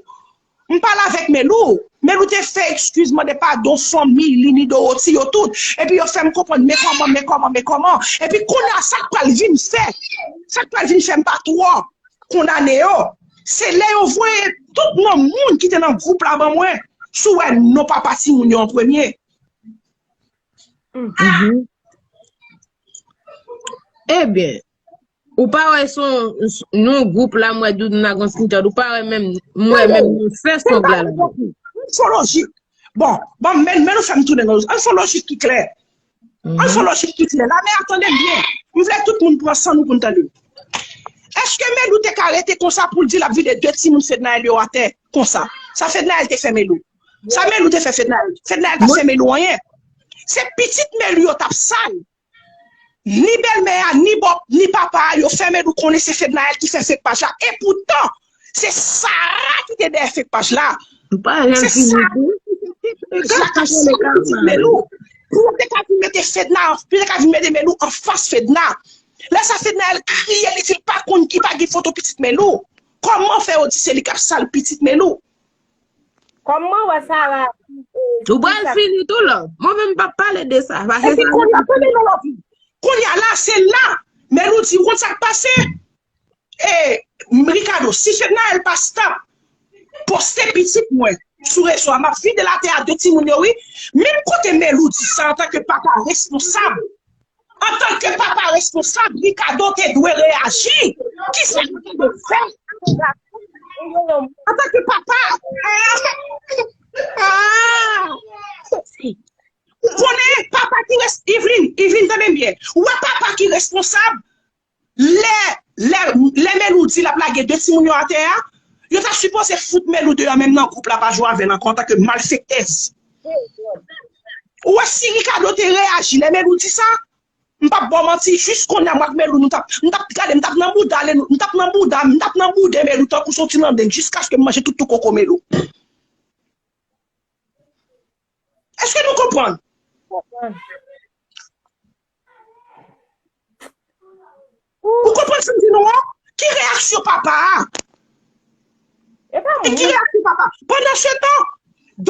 M pale avèk Melou. Melou te fè ekskiz, mande padon fanmi li, ni Dorothy yo tout. Epi yo fè m konprann, men kòman, men kòman, men kòman. Epi kounye a, sa k pral vin fè, sa k pral vin fè m pa twò kondane yo, se lè yo voye tout non moun ki te nan gwoup la ban mwen, si w wè non papa timoun yo an premye. Ebyen, ou pa wè son non gwoup la, m wè Doudouna gon screenshot, ou pa wè menm, m wè menm non fè son gla la. Ansolojik. Bon, bon, men, men nou fè m tounen nan ansolojik ki klè. Ansolojik ki klè. La, men tande m byen. M vle tout moun pran san nou pou n tande. Èske Melou te ka rete konsa pou l di l ap vide de timoun Fednaelle yo atè konsa? Sa Fednaelle te fè Melou? Sa Melou te fè Fednaelle? Fednaelle pa fè Melou anyen. Se pitit Melou yo t ap sal. Ni bèlmè a, ni bòp, ni papa a, yo fè Melou konnen se Fednaelle ki fè fake paj la. Epoutan, se Sara ki te dèyè fake paj la. Se Sara ki fè fake paj la, kase pitit Melou. Pou yo te ka vin mete Fedna, pou yo te ka vin mete Melou anfas Fedna. Lè sa Fednaelle kriye, li di l pa konn ki pa gen foto pitit Melou. Kòman fè yo di se li k ap sal pitit Melou? Kòman wè Sara? Ou pral fini tou la. Mwen menm m p ap pale de sa. Paske epi sa kounye a, tande non, Lovely. Kounye a la, se la. Melou di, ou konn sa k pase? E, Ricardo, si Fednaelle pa stop poste pitit mwen sou rezo a, m ap vide l atè a de timoun yo, wi. Menm kote Melou di sa antanke papa responsab, antanke papa responsab, Ricardo te dwe reyaji. Kisa li te dwe fè? Antanke papa, ou konnen papa ki res- Yveline, Yveline, tande m byen. Ou wè papa ki responsab lè, lè, lè Melou di l ap lage de timoun yo atè a, yo ta sipoze fout Melou deyò menm nan gwoup la, pa jwe avè l ankò antanke malfektèz. Ou wè si Ricardo te reyaji lè Melou di sa, m p ap ba w manti, jis kounye a, mwen ak Melou, nou t ap, m t ap, gade, m t ap nan bouda, m t ap nan bouda, m t ap nan bouda Melou tankou soti nan deng, jiskaske m manje tout tou koko Melou. Èske nou konprann? Ou konprann sa m di nou an? Ki reyaksyon papa a? E pa mwen. E ki reyaksyon papa? Pandan se tan,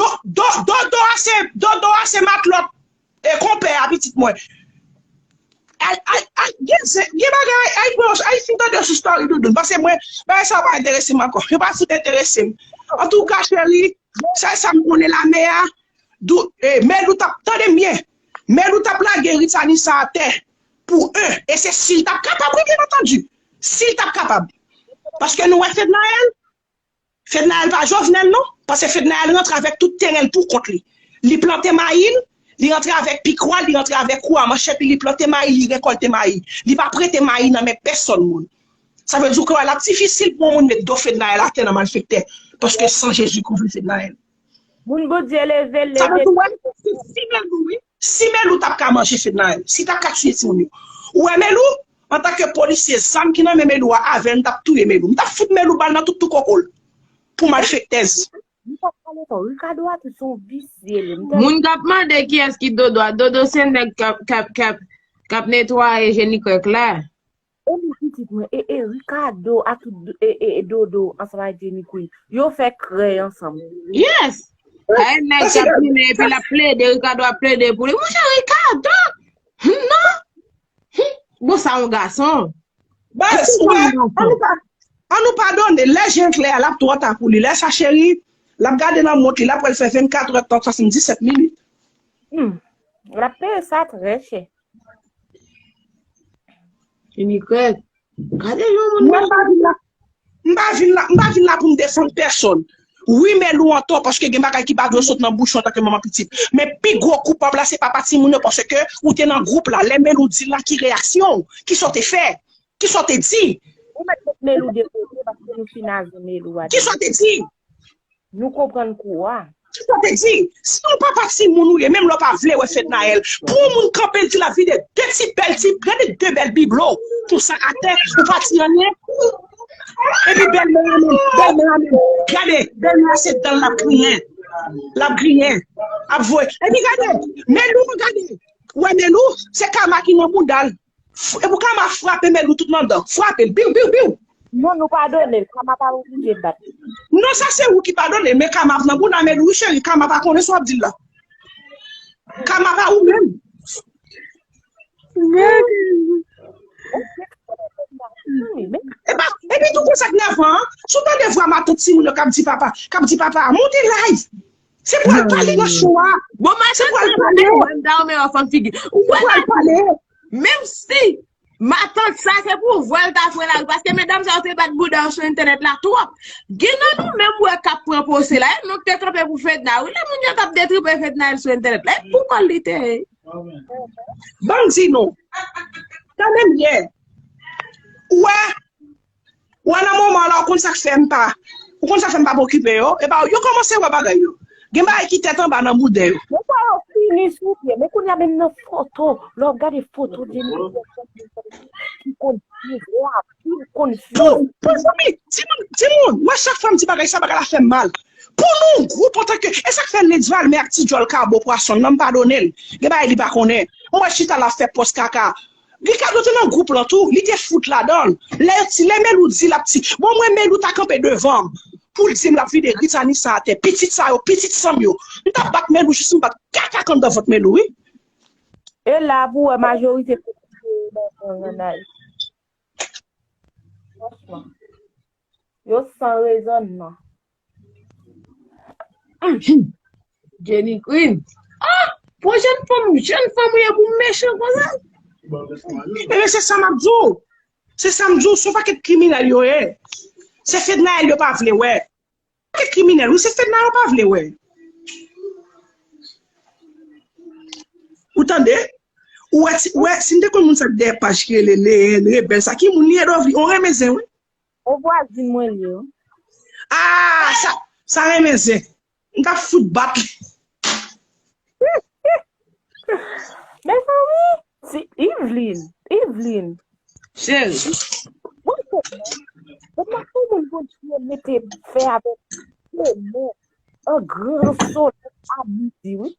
do, do, dodo a se, dodo a se matlòt e konpè a pitit mwen. Ay, ay, ay, gen, gen bagay, ay, ay, ay, fin tande sou story Doudoun. Paske mwen, bagay sa yo pa enterese m ankò. Yo pa fout enterese m. Antouka, cheri, sèl sa m konnen la, mè a, Dou, e, Melou t ap, tande m byen, Melou t ap lage Ritanisa atè pou en, e se si l t ap kapab, wi, byen antandi. Si l t ap kapab. Paske nou wè Fednaelle, Fednaelle pa Jovenel non, paske Fednaelle rantre avèk tout teren l pou kont li. Li plante mayi l, li rantre avèk pikwa l, li rantre avèk kou a manchèt li, li plante mayi, li rekòlte mayi. Li pa prete mayi nan men pèsòn moun. Sa vle di w kwè l ap difisil pou yon moun met do Fednaelle atè nan malfektè, paske san Jezi kouvri Fednaelle. Moun Bondye leve l, Sa vle leve di w wè, si Melou, wi, si Melou t ap ka manje Fednaelle, si t ap ka tiye timoun yo. Ou wè Melou, antanke polisye, zam ki nan men Melou a, avè l, m t ap touye Melou. M t ap fout Melou bal nan tout tou koko l. Pou malfektèz. M t ap pale tò, Ricardo a tou se yon visye li. M tèlman Moun k ap mande kiyès ki Dodo a. Dodo se nèg k ap, k ap, k ap, k ap netwaye Jenikrèk la. E li pitit mwen, e, e Ricardo a tout, e, e, e Dodo ansanm ak Jenny Queen. Yo fè krèy ansanm. Yes! Ay, nèg k ap tounen, epi l ap plede, Ricardo ap plede pou li. Monchè, Ricardo! Non! Bon, sa yon gason. Baz, ou wè, an nou pa, an nou padone, lè je klè a, l ap twò ta pou li. Lè sa, cheri, l ap gade nan mont li, l ap wè l fè vennkat è tan, swasanndisèt minit. Hmm. L ap peye sa trè chè. Jenikrèk, gade yon moun Mwen pa vin la, m pa vin la, m pa vin la pou m defann pèsòn. Wi, Melou antò, paske gen bagay ki pa dwe sot nan bouch ou antanke manman pitit. Men pi gwo koupab la, se papa timoun yo, paske ou te nan gwoup la. Lè Melou di l la, ki reyaksyon w? Kisa w te fè? Kisa w te di? Ou mèt met Melou de kote, paske nou fin avè Melou a Kisa w te di? Nou konprann kou a. Kisa w te di? Si yon papa timoun ou ye, menm lè w pa vle wè Fednaelle, pou yon moun kanpe l di l ap vide de ti bèl ti, gade de bèl biblo konsa atè, ou pa di anyen. Epi bèlmè a menm, bèlmè a menm, gade, bèlmè a se dan l ap griyen. L ap griyen. Ap voye. Epi gade, Melou, gade. Ou wè Melou, se kama ki nan bouda l. F- Epi kama frape Melou tout nan dan. Frape l. Biw, biw, biw. Non, nou padone l. Kama pa oblije bat li. Non, sa se ou ki padone l. Men kama nan bouda Melou, wi, cheri. Kama pa konnen sa w ap di l la. Kama pa ou menm. Epa, epi tou konsa k nèvan, an. Si w tande vwa matant timoun yo k ap di papa, k ap di papa, monte live. Se pou al pale nan show a. Bon, Se pou al pale. Wanda, ou men w fanm figi. Ou Se pou al pale. Menm si matant sa se pou vwa l ta fwe lari, paske medam sa yo te bat bouda yo sou entènèt la twòp. Gen nan nou menm wè k ap pran pwosè la, e nou k te kanpe pou Fedna. Wi, lè moun yo t ap detripe Fedna sou entènèt la, e pou kò l li te ye. Ban m di nou. Tande m byen. Ou wè, Ou wè nan moman la, ou konn sa k fè m pa, ou konn sa k fè m pa p okipe yo? Epa, yo kòmanse wè bagay yo. Gen bagay ki tèt anba nan boudè yo. Men sa yo fini sou pye. Men kounye a menm nan foto, lè w ap gade foto Jennifer ki konn viv, la pil konn viv. Pou, pou zanmi, timoun, timoun, mwen chak fwa m di bagay sa, bagay la fè m mal. Pou nou, gwoup antanke, e sa k fè Lady Valmè ak ti djòl kabo pwason nan, m padone l. Gen bagay li pa konnen. Mwen chita la fè pòs kaka. Ricardo te nan gwoup lan tou, li te fout ladan l. Lè yo ti, lè Melou di l ap ti, bon, mwen Melou ta kanpe devan m pou l di m l ap vide Ritanisa atè, pitit sa yo, pitit san m yo. M t ap bat Melou jis m bat kaka anndan vant Melou, wi. E la pou wè majorite politisyen yo nan gang an Ayiti. Franchman. Yo san rezònman. Jenny Queen. Ah! Pou jèn fanm, jèn fanm ou ye pou mechan konsa? Ebyen, se sa m ap di w. Se sa m di w, se yon pakèt kriminèl yo ye. Se Fednaelle yo pa vle wè. Pakèt kriminèl, wi, se Fednaelle yo pa vle wè. Ou tande? Ou wè, ti- ou wè, si m te konn moun sa k dèyè paj ki rele Leen Rebèl, sa ki moun li ye Dovli? On renmen zen, wi. On vwazin mwen li ye, wi. Ah, sa, sa renmen zen. M t ap fout bat li. Mezanmi, ti Yveline, Yveline. Cheri. Mwen se mwen. Mwen se moun Bondye mete fè avèk de men an gran solèy a midi, wi.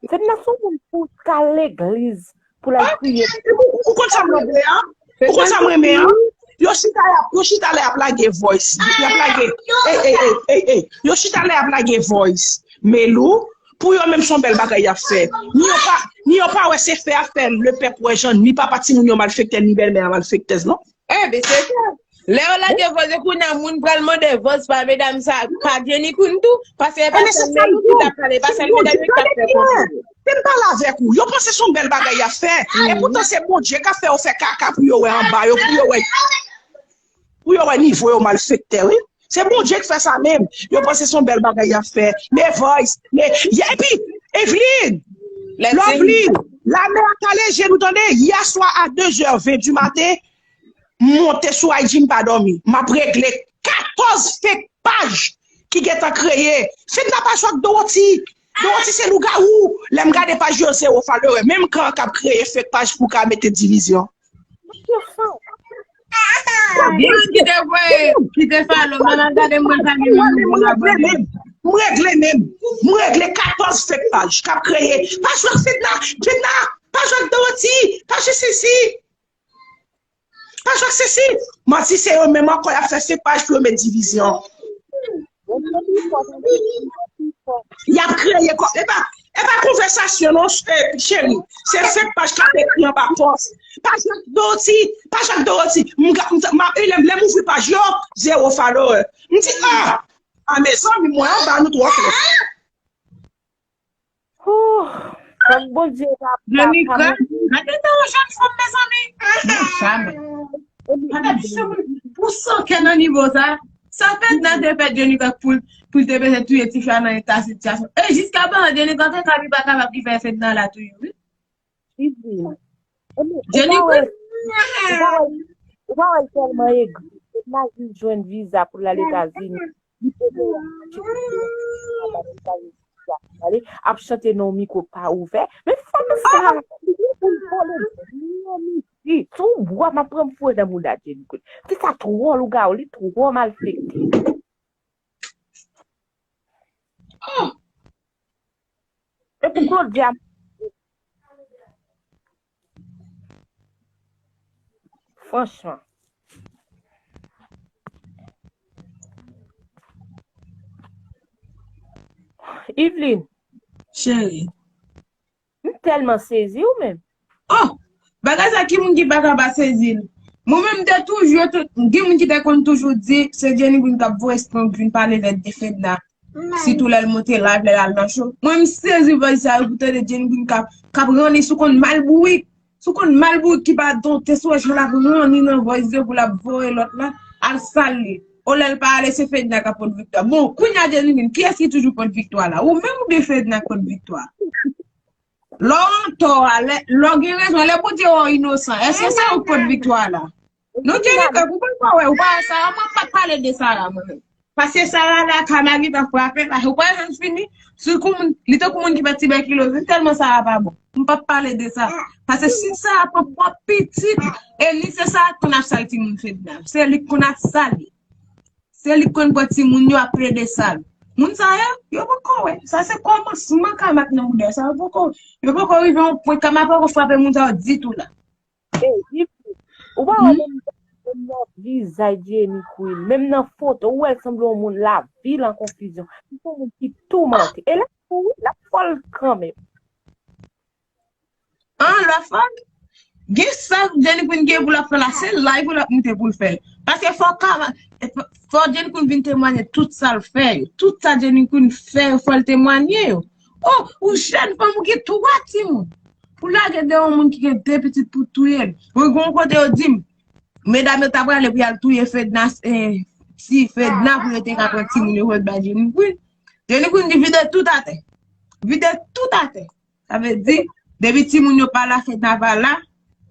Fedna se yon moun pou ka legliz pou l al priye. Ou konn sa m renmen an? Ou konn sa m renmen an? Yo chita la, yo chita la, y ap lage voice. Y ap lage. Ey, ey, ey, ey, ey. Yo chita la, y ap lage voice. Melou, pou yo menm se yon bèl bagay y ap fè. Ni yo pa, ni yo pa wè se fè a fè lepèp wè jan ni papa timoun yo malfektè, ni bèlmè a malfektèz, non? Enben, se sa. Lè yo lage voice, kounye a moun pral mande voice pa medam sa, pa Jenny Queen tou, paske e pa sèl Melou ki t ap pale, e pa sèl medam yo ki t ap fè konprann. Tande byen, tande byen. Tande m pale avèk ou. Yo panse se yon bèl bagay y ap fè. Epoutan se Bondye k ap fè yo fè kaka pou yo wè anba yo, pou yo wè, pou yo wè nivo yo malfektè, wi. Se Bondye k fè sa menm. Yo panse se yon bèl bagay y ap fè. Men voice, men, epi, Evelyn, Lovely, lame a kale je nou tande. Yè swa a de zè ven di maten, m monte sou I G, m pa dòmi. M ap regle katòz fake paj ki gentan kreye. Fedna pa jwe ak Dorothy. Dorothy se lougawou. Lè m gade paj yo, zewo follower. Menm kan k ap kreye fake paj pou ka mete divizyon. Gen ki te voye, ki te follow, mwen al gade, mwen pa gen menm moun abòne. M regle menm. M regle katòz fake paj k ap kreye. Pa jwe ak Fedna, Fedna, pa jwe ak Dorothy, pa jwe sesi. Pa jwe ak sesi. Manti se yo menm ankò y ap fè fake paj pou yo met divizyon. Y ap kreye kò. E pa, e pa konvèsasyon non, eh, cheri. Se fake paj k ap ekri anba pòs. Pa jwe ak Dorothy, pa jwe ak Dorothy. M ga- m t- m ap- lè m lè m ouvri paj yo, zewo follower. M di, ah! A mezanmi, mwen anba nou twò klè. Hoo, fòk Bondye pa pa Dominika, gade tan yon jèn fanm, mezanmi. Janmè. Gade pou san kè nan nivo sa. Sa Fedna te fè Jenny Queen pou l pou l te bezwen touye tifi a nan eta sitiyasyon. E jiska prezan Jenny Queen te ka li pa kapab ki fè Fedna la touye wi. Jenny Queen. Ou pa wè l tèlman egri. Fedna jis jwenn viza pou l al Etazini. Li pede ale ap chante nan yon mikwo pa ouvè. Men fanm sa, li gen pou l vole. Li anmisi. Sou bwa m ap pran m foure nan mouda Jenny Queen. Fi sa twò lougawou, li twò malfekte. Epi Claudia, franchman. Yveline. Cheri. M tèlman sezi ou menm. Oh! Bagay sa ki moun ki pa ka pa sezi l? Mwen menm m te toujou, gen moun ki te konn toujou di se Jenny Queen k ap voye espyon vin pale lè de Fedna. Sitou lè l monte live, lè l al nan show. Mwen m sezi voice sa yo pou tande Jenny Queen k ap k ap ranni sou konn malbourik. Sou konn malbourik ki pa donte sou wè jan l ap ranni nan voice yo pou l ap voye lòt la al sal li. O lè l pa ale se Fedna k ap pot viktwa. Bon, kounye a Jenny Queen, kiyès ki toujou pot viktwa la? Ou menm oubyen Fedna k pot viktwa? Lè w antò a, lè w gen rezon, lè Bondye wè w inosan, èske se ou k pot viktwa la? Non, Jenny Queen, ou pa kwè, ou pa wè Sarah, mwen pa pale de Sarah mwen menm. Paske Sarah la ka mari pa frape la, ou pa janm fini. Si kou moun, li tankou moun ki fè tibèkiloz, wi, tèlman Sarah pa bon. M pa pale de sa. Paske si Sarah pran pwòp pitit, e li se Sarah k konn ap sal timoun Fedna. Se li k konn ap sal li. Se li k konn pran timoun yo ap plede sal. Moun sa yo, yo poko wè. Sa se kòmansman kama k nan mouda sa. Yo poko, yo poko rive yon pwen kama poko frape moun sa yo ditou la. Ou pa wè menm nan vizaj Jenny Queen, menm nan foto, ou wè l sanble yon moun lavi l an konfizyon. Li se yon moun ki toumante. E l ap fou wi, l ap fòl kanmenm. An, l ap fòl. Gen sa Jenny Queen gen pou l ap fè la, se live ou l ap moute pou l fè l. Paske fò kama, fò Jenny Queen vin temwanye tout sa l fè yo. Tout sa Jenny Queen fè yo, fò l temwanye yo. Oh, ou jèn fanm, ou gen twa timoun. Pou lage deyò yon moun ki gen de pitit pou touye l. Mwen gen yon kote yo di m, medam yo ta prale pou y al touye Fedna, eh, ti Fedna pou yo te ka pran timoun yo vòt bay Jenny Queen. Jenny Queen di vide tout atè. Vide tout atè. Sa vle di, Depi timoun yo pa la, Fedna pa la,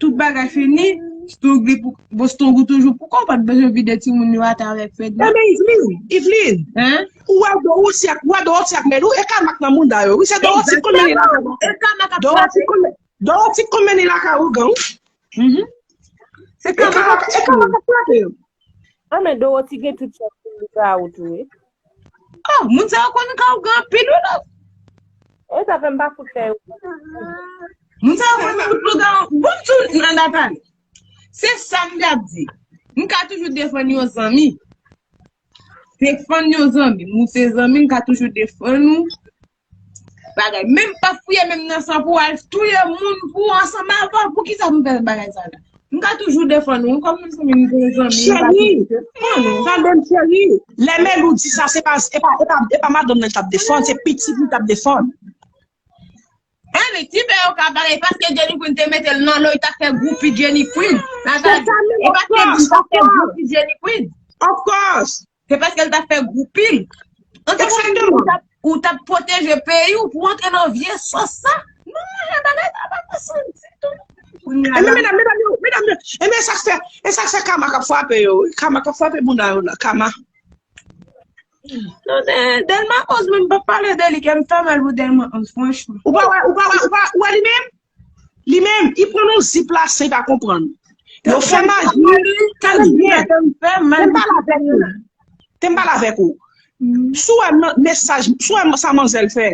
tout bagay fini. Strong li pou, bon, Strong ou toujou pou kò, ou pa t bezwen vide timoun yo atè avèk Fedna. Ebyen, Yveline, Yveline, ou wè Dorothy ak, ou wè Dorothy ak Melou, e kama k nan mouda yo, wi, se Dorothy k konn mennen lakay ougan. Dorothy konn, Dorothy k konn mennen lakay ougan, wi. Se kama k ap frape yo. Ah, men Dorothy gen tout chans pou li ka ou tou, wi. Oh, moun sa yo konn ka ou gen anpil, wi, non. E sa fè m pa fout fè yo. Moun sa yo konn fout loup garou. Bon, m tou nan data. Se sa m t ap di. M ka toujou defann yon zanmi. Defann yon zanmi. Moun se zanmi, m ka toujou defann ou. Bagay. Menm pa fouye menm nan san pou al touye moun pou ansanm avè w. Poukisa m fè bagay sa la? M ka toujou defann ou. Kòm nou se menm zanmi, m pa toujou defann ou. Tande m, cheri. Lè Melou di sa, se pa, e pa, e pa, e pa madanm nan l t ap defann, se pitit li t ap defann. Annik, ti pè yo ka pale paske Jenny Queen te mete l nan lo, li ta fè groupi Jenny Queen. Nathalie, e paske li ta fè groupi Jenny Queen. Of course. Se paske l ta fè groupi l. An te ou t ap pwoteje peyi w pou antre nan vye sòs sa. Non, monchè, bagay sa pa fè sans ditou. Ebyen, medam, medam yo, medam yo, ebyen, sa k fè, e sa k fè kama k ap frape yo, wi. Kama k ap frape moun yo la, kama. Non, Dèlma Rose, mwen m p ap pale de li, kè m fè mal pou Dèlma Rose, franchman. Ou pa wè, ou pa wè, ou pa, ou wè li menm? Li menm, li pran yon zip la san li pa konprann. Yo fè maji, tande byen. Te m pale avèk ou. Te m pale avèk ou. Si w wè mesaj, si w wè sa manzè l fè,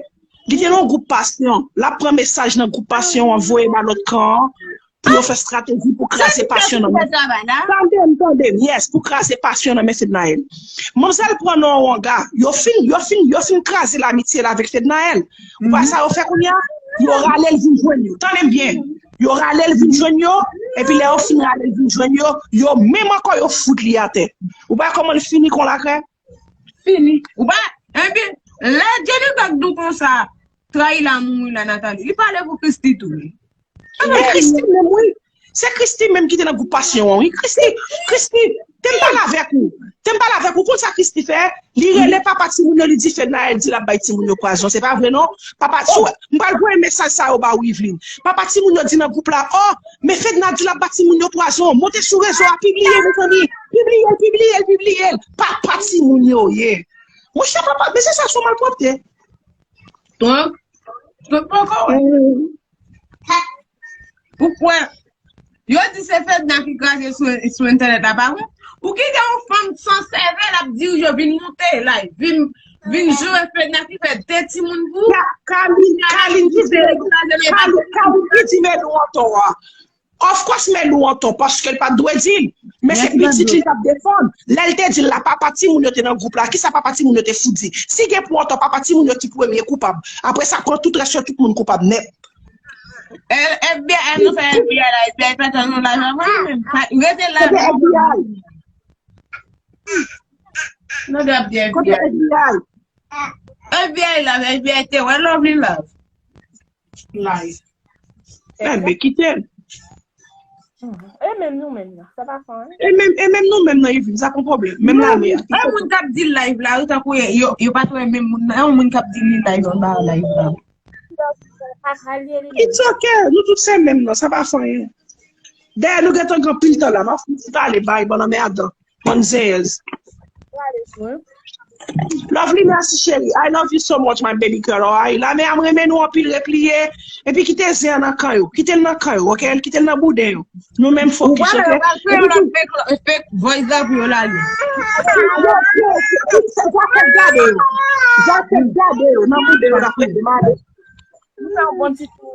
li te nan yon gwoup pasyon. L ap pran mesaj nan gwoup pasyon an, voye ba lòt kan an. Pou yo fè strateji pou kraze pasyon nan men. Tande m, tande m, yes, pou kraze pasyon nan men Fednaelle. Manzè l pran non wanga, yo fin, yo fin, yo fin kraze lamitye l avèk Fednaelle. Ou pa sa yo fè kounye a? Yo rale l vin jwenn yo. Tande m byen. Yo rale l vin jwenn yo, epi lè yo fin rale l vin jwenn yo, yo menm ankò yo fout li atè. Ou pa kòman l fini kon lakrè? Fini. Ou pa, ebyen, lè Jenny Bag di w konsa, trayi la mouri la Nathalie. Li pale pou Christie tou, wi. Ah, men Christie menm, wi. Se Christie menm ki te nan gwoup pasyon an, wi. Christie, Christie, te m pale avèk ou. Te m pale avèk ou. Konn sa Christie fè? Li rele papa timoun yo, li di Fednaelle di l ap bay timoun yo pwazon. Se pa vre, non? Papa, sou, m pral voye mesaj sa yo ba ou, Yveline. Papa timoun yo di nan gwoup la, oh, men Fedna di l ap ba timoun yo pwazon. Monte sou rezo a, pibliye, mezanmi. Pibliye l, pibliye l, pibliye l. Papa timoun yo ye. Monchè, papa, mesye sa se yon malpwòpte. Donk, donk poko wè. Ou kwè, yo di se Fedna ki kraze sou, sou entènèt la, pa vre? Ou kite yon fanm san sèvèl ap dirije, vin monte live, vin, vin joure Fedna ki fè de timoun pou ou. Kalin, Kalin ki di Melou, Kalin, Kalin ki di Melou an tò a. Of course, Melou an tò, paske l pa t dwe di l. Men se pitit li t ap defann. Lè l te di l la, papa timoun yo te nan gwoup la. Kisa papa timoun yo te fout di? Si gen pou an tò, papa timoun yo ki premye koupab. Apre sa, pran tout rès yo, tout moun koupab nèt. F B I, nou fè F B I la, F B I pa tann nou la, jan mwen menm. Rete la. Kote F B I? Nou dwe ap di F B I. Kote F B I? F B I la, F B I te wè Lovely Love. Live. Enben, kite l. E menm nou menm nan, sa pa fè anyen. E menm, e menm nou menm nan, Yveline, sa pa yon pwoblèm. Menm lame a. E moun k ap di live la, yo tankou yo, yo pa t wè menm moun nan. E yon moun k ap di li live anba live la. It's okay, nou tout se menm nan, sa pa fè anyen. Dayè, nou gentan gen anpil tan la, m ap fouti pale bay bann anmèdan. Bann zenyèz. Lovely, mèsi cheri. I love you so much, my baby girl. Alright? Lame a, m renmen nou anpil, repliye. Epi kite zen an nan kan yo. Kite l nan kan yo, ok? Kite l nan bouden yo. Nou menm fokis, ok? Ou pral kreye yon lòt fake, fake voice la pou yo lage. Yo, yo, yo, yo, Zafèm gade yo. Zafèm gade yo. Nan bouden yo, l ap rete male. Ou fè yon bon ti tour.